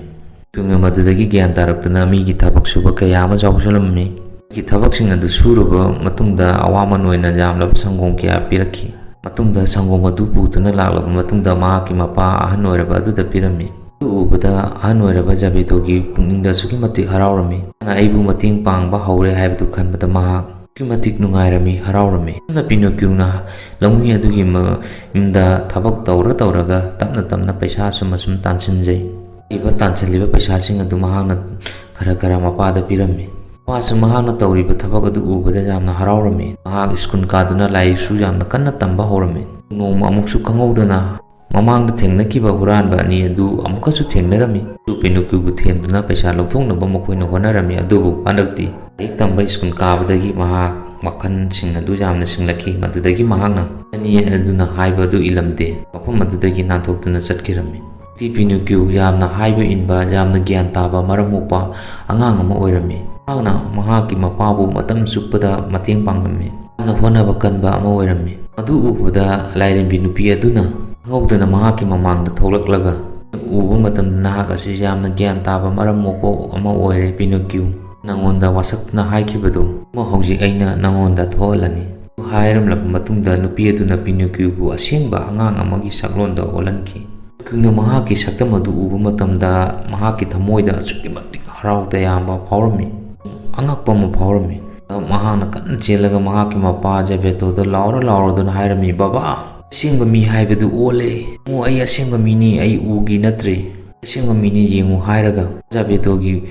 ꯀ꯭ꯌꯨꯅ ꯃꯗꯨꯗꯒꯤ ꯒ꯭ꯌꯥꯟ ꯇꯥꯔꯛꯇꯨꯅ ꯃꯤꯒꯤ ꯊꯕꯛ ꯁꯨꯕ ꯀꯌꯥ ꯑꯃ ꯌꯥꯎꯁꯜꯂꯝꯃꯤ꯫ ꯃꯍꯥꯛꯀꯤ ꯊꯕꯛꯁꯤꯡ ꯑꯗꯨ ꯁꯨꯔꯨꯕ ꯃꯇꯨꯡꯗ ꯑꯋꯥꯃꯟ ꯑꯣꯏꯅ ꯌꯥꯝꯂꯕ ꯁꯪꯒꯣꯝ ꯀꯌꯥ ꯄꯤꯔꯛꯈꯤ꯫ ꯃꯇꯨꯡꯗ ꯁꯪꯒꯣꯝ ꯑꯗꯨ ꯄꯨꯗꯨꯅ ꯂꯥꯛꯂꯕ ꯃꯇꯨꯡꯗ ꯃꯍꯥꯛꯀꯤ ꯃꯄꯥ ꯑꯍꯟ ꯑꯣꯏꯔꯕ ꯑꯗꯨꯗ ꯄꯤꯔꯝꯃꯤ꯫ ꯑꯗꯨ ꯎꯕꯗ ꯑꯍꯟ ꯑꯣꯏꯔꯕ ꯖꯥꯕꯦꯇꯣꯒꯤ ꯄꯨꯛꯅꯤꯡꯗ ꯑꯁꯨꯛꯀꯤ ꯃꯇꯤꯛ ꯍꯔꯥꯎꯔꯝꯃꯤ꯫ ꯃꯥꯅ ꯑꯩꯕꯨ ꯃꯇꯦꯡ ꯄꯥꯡꯕ ꯍꯧꯔꯦ ꯍꯥꯏꯕꯗꯨ ꯈꯟꯕꯗ ꯃꯍꯥꯛ ꯑꯗꯨꯛꯀꯤ ꯃꯇꯤꯛ ꯅꯨꯡꯉꯥꯏꯔꯝꯃꯤ, ꯍꯔꯥꯎꯔꯝꯃꯤ꯫ ꯑꯗꯨꯅ ꯄꯤꯅꯣꯀ꯭ꯌꯨꯅ ꯂꯧꯃꯤ ꯑꯗꯨꯒꯤ ꯃ-, ꯌꯨꯝꯗ ꯊꯕꯛ ꯇꯧꯔ ꯇꯧꯔꯒ ꯇꯞꯅ ꯇꯞꯅ ꯄꯩꯁꯥ ꯑꯁꯨꯝ ꯑꯁꯨꯝ ꯇꯥꯟꯁꯤꯟꯖꯩ꯫ ꯂꯥꯛꯂꯤꯕ ꯇꯥꯟꯁꯤꯜꯂꯤꯕ ꯄꯩꯁꯥꯁꯤꯡ ꯑꯗꯨ ꯃꯍꯥꯛꯅ ꯈꯔ ꯈꯔ ꯃꯄꯥꯗ ꯄꯤꯔꯝꯃꯤ꯫ ꯃꯄꯥꯁꯨ ꯃꯍꯥꯛꯅ ꯇꯧꯔꯤꯕ ꯊꯕꯛ ꯑꯗꯨ ꯎꯕꯗ ꯌꯥꯝꯅ ꯍꯔꯥꯎꯔꯝꯃꯤ꯫ ꯃꯍꯥꯛ ꯁ꯭ꯀꯨꯜ ꯀꯥꯗꯨꯅ ꯂꯥꯏꯔꯤꯛꯁꯨ ꯌꯥꯝꯅ ꯀꯟꯅ ꯇꯝꯕ ꯍꯧꯔꯝꯃꯤ꯫ ꯅꯣꯡꯃ ꯑꯃꯨꯛꯁꯨ ꯈꯪꯍꯧꯗꯅ ꯃꯃꯥꯡꯗ ꯊꯦꯡꯅꯈꯤꯕ ꯍꯨꯔꯥꯟꯕ ꯑꯅꯤ ꯑꯗꯨ ꯑꯃꯨꯛꯀꯁꯨ ꯊꯦꯡꯅꯔꯝꯃꯤ꯫ ꯑꯗꯨ ꯄꯤꯅꯣꯀ꯭ꯌꯨꯕꯨ ꯊꯦꯝꯗꯨꯅ ꯄꯩꯁꯥ ꯂꯧꯊꯣꯛꯅꯕ ꯃꯈꯣꯏꯅ ꯍꯣꯠꯅꯔꯝꯃꯤ꯫ ꯑꯗꯨꯕꯨ ꯍꯟꯗꯛꯇꯤ ꯂꯥꯏꯔꯤꯛ ꯇꯝꯕ ꯁ꯭ꯀꯨꯜ ꯀꯥꯕꯗꯒꯤ ꯃꯍꯥꯛ ꯋꯥꯈꯜꯁꯤꯡ ꯑꯗꯨ ꯌꯥꯝꯅ ꯁꯤꯡꯂꯛꯈꯤ꯫ ꯃꯗꯨꯗꯒꯤ ꯃꯍꯥꯛꯅ ꯑꯅꯤ ꯑꯗꯨꯅ ꯍꯥꯏꯕ ꯑꯗꯨ ꯏꯜꯂꯝꯗꯦ꯫ ꯃꯐꯝ ꯑꯗꯨꯗꯒꯤ ꯅꯥꯟꯊꯣꯛꯇꯨꯅ ꯆꯠꯈꯤꯔꯝꯃꯤ꯫ ꯇꯤ ꯄꯤꯅꯣꯀ꯭ꯌꯨ ꯌꯥꯝꯅ ꯍꯥꯏꯕ ꯏꯟꯕ, ꯌꯥꯝꯅ ꯒ꯭ꯌꯥꯟ ꯇꯥꯕ, ꯃꯔꯝ ꯃꯣꯛꯄ ꯑꯉꯥꯡ ꯑꯃ ꯑꯣꯏꯔꯝꯃꯤ꯫ ꯃꯍꯥꯛꯅ ꯃꯍꯥꯛꯀꯤ ꯃꯄꯥꯕꯨ ꯃꯇꯝ ꯆꯨꯞꯄꯗ ꯃꯇꯦꯡ ꯄꯥꯡꯂꯝꯃꯤ꯫ ꯌꯥꯝꯅ ꯍꯣꯠꯅꯕ ꯀꯟꯕ ꯑꯃ ꯑꯣꯏꯔꯝꯃꯤ꯫ ꯃꯗꯨ ꯎꯕꯗ ꯂꯥꯏꯔꯦꯝꯕꯤ ꯅꯨꯄꯤ ꯑꯗꯨꯅ ꯈꯪꯍꯧꯗꯅ ꯃꯍꯥꯛꯀꯤ ꯃꯃꯥꯡꯗ ꯊꯣꯛꯂꯛꯂꯒ ꯎꯕ ꯃꯇꯝꯗ, "ꯅꯍꯥꯛ ꯑꯁꯤ ꯌꯥꯝꯅ ꯒ꯭ꯌꯥꯟ ꯇꯥꯕ, ꯃꯔꯝ ꯃꯣꯛꯄ ꯑꯃ ꯑꯣꯏꯔꯦ, ꯄꯤꯅꯣꯀ꯭ꯌꯨ꯫ ꯅꯉꯣꯟꯗ ꯋꯥꯁꯛꯅ ꯍꯥꯏꯈꯤꯕꯗꯨ ꯑꯃ ꯍꯧꯖꯤꯛ ꯑꯩꯅ ꯅꯉꯣꯟꯗ ꯊꯣꯛꯍꯜꯂꯅꯤ" ꯍꯥꯏꯔꯝꯂꯕ ꯃꯇꯨꯡꯗ, ꯅꯨꯄꯤ ꯑꯗꯨꯅ ꯄꯤꯅꯣꯀ꯭ꯌꯨꯕꯨ ꯑꯁꯦꯡꯕ ꯑꯉꯥꯡ ꯑꯃꯒꯤ ꯁꯛꯂꯣꯟꯗ ꯑꯣꯜꯍꯟꯈꯤ꯫ ꯄꯤꯅꯣꯀ꯭ꯌꯨꯅ ꯃꯍꯥꯛꯀꯤ ꯁꯛꯇꯝ ꯑꯗꯨ ꯎꯕ ꯃꯇꯝꯗ, ꯃꯍꯥꯛꯀꯤ ꯊꯃꯣꯏꯗ ꯑꯁꯨꯛꯀꯤ ꯃꯇꯤꯛ ꯍꯔꯥꯎ ꯇꯌꯥꯝꯕ ꯐꯥꯎꯔꯝꯃꯤ꯫ ꯑꯉꯛꯄ ꯑꯃ ꯐꯥꯎꯔꯝꯃꯤ꯫ ꯃꯍꯥꯛꯅ ꯀꯟꯅ ꯆꯦꯜꯂꯒ ꯃꯍꯥꯛꯀꯤ ꯃꯄꯥ ꯖꯥꯕꯦꯇꯣꯗ ꯂꯥꯎꯔ ꯂꯥꯎꯔꯗꯨꯅ ꯍꯥꯏꯔꯝꯃꯤ, "ꯕꯕꯥ, ꯑꯁꯦꯡꯕ ꯃꯤ ꯍꯥꯏꯕꯗꯨ ꯑꯣꯜꯂꯦ꯫ ꯏꯕꯨꯡꯉꯣ, ꯑꯩ ꯑꯁꯦꯡꯕ ꯃꯤꯅꯤ, ꯑꯩ ꯎꯒꯤ ꯅꯠꯇ꯭ꯔꯤ꯫ ꯑꯁꯦꯡꯕ ꯃꯤꯅꯤ, ꯌꯦꯡꯉꯨ" ꯍꯥꯏꯔꯒ ꯖꯥꯕꯦꯇꯣꯒꯤ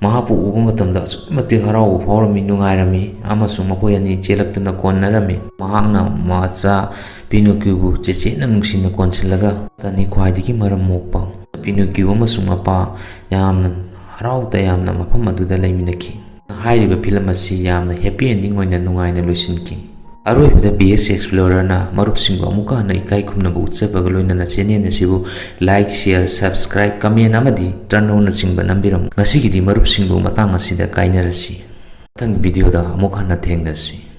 ꯃꯍꯥꯛꯄꯨ ꯎꯕ ꯃꯇꯝꯗ ꯑꯁꯨꯛꯀꯤ ꯃꯇꯤꯛ ꯍꯔꯥꯎꯕ ꯐꯥꯎꯔꯝꯃꯤ, ꯅꯨꯡꯉꯥꯏꯔꯝꯃꯤ, ꯑꯃꯁꯨꯡ ꯃꯈꯣꯏ ꯑꯅꯤ ꯆꯦꯜꯂꯛꯇꯨꯅ ꯀꯣꯟꯅꯔꯝꯃꯤ꯫ ꯃꯍꯥꯛꯅ ꯃꯆꯥ ꯄꯤꯅꯣꯀ꯭ꯌꯨꯕꯨ ꯆꯦꯠꯆꯦꯠꯅ ꯅꯨꯡꯁꯤꯅ ꯀꯣꯟꯁꯤꯜꯂꯒ ꯇꯅꯤ ꯈ꯭ꯋꯥꯏꯗꯒꯤ ꯃꯔꯝ ꯃꯣꯛꯄ꯫ ꯄꯤꯅꯣꯀ꯭ꯌꯨ ꯑꯃꯁꯨꯡ ꯃꯄꯥ ꯌꯥꯝꯅ ꯍꯔꯥꯎ ꯇꯌꯥꯝꯅ ꯃꯐꯝ ꯑꯗꯨꯗ ꯂꯩꯃꯤꯟꯅꯈꯤ꯫ ꯍꯥꯏꯔꯤꯕ ꯐꯤꯂꯝ ꯑꯁꯤ ꯌꯥꯝꯅ happy ending ꯑꯣꯏꯅ ꯅꯨꯡꯉꯥꯏꯅ ꯂꯣꯏꯁꯤꯟꯈꯤ꯫ ꯑꯔꯣꯏꯕꯗ ꯕꯤ ꯑꯦꯁ Explorer ꯅ ꯃꯔꯨꯞꯁꯤꯡꯕꯨ ꯑꯃꯨꯛꯀ ꯍꯟꯅ ꯏꯀꯥꯏ ꯈꯨꯝꯅꯕ ꯎꯠꯆꯕꯒ ꯂꯣꯏꯅꯅ channel ꯑꯁꯤꯕꯨ like, share, subscribe, comment ꯑꯃꯗꯤ turn on ꯅꯆꯤꯡꯕ ꯅꯝꯕꯤꯔꯝꯃꯨ꯫ ꯉꯁꯤꯒꯤꯗꯤ ꯃꯔꯨꯞꯁꯤꯡꯕꯨ ꯃꯇꯥꯡ ꯑꯁꯤꯗ ꯀꯥꯏꯅꯔꯁꯤ꯫ ꯃꯊꯪꯒꯤ video ꯗ ꯑꯃꯨꯛ ꯍꯟꯅ ꯊꯦꯡꯅꯁꯤ꯫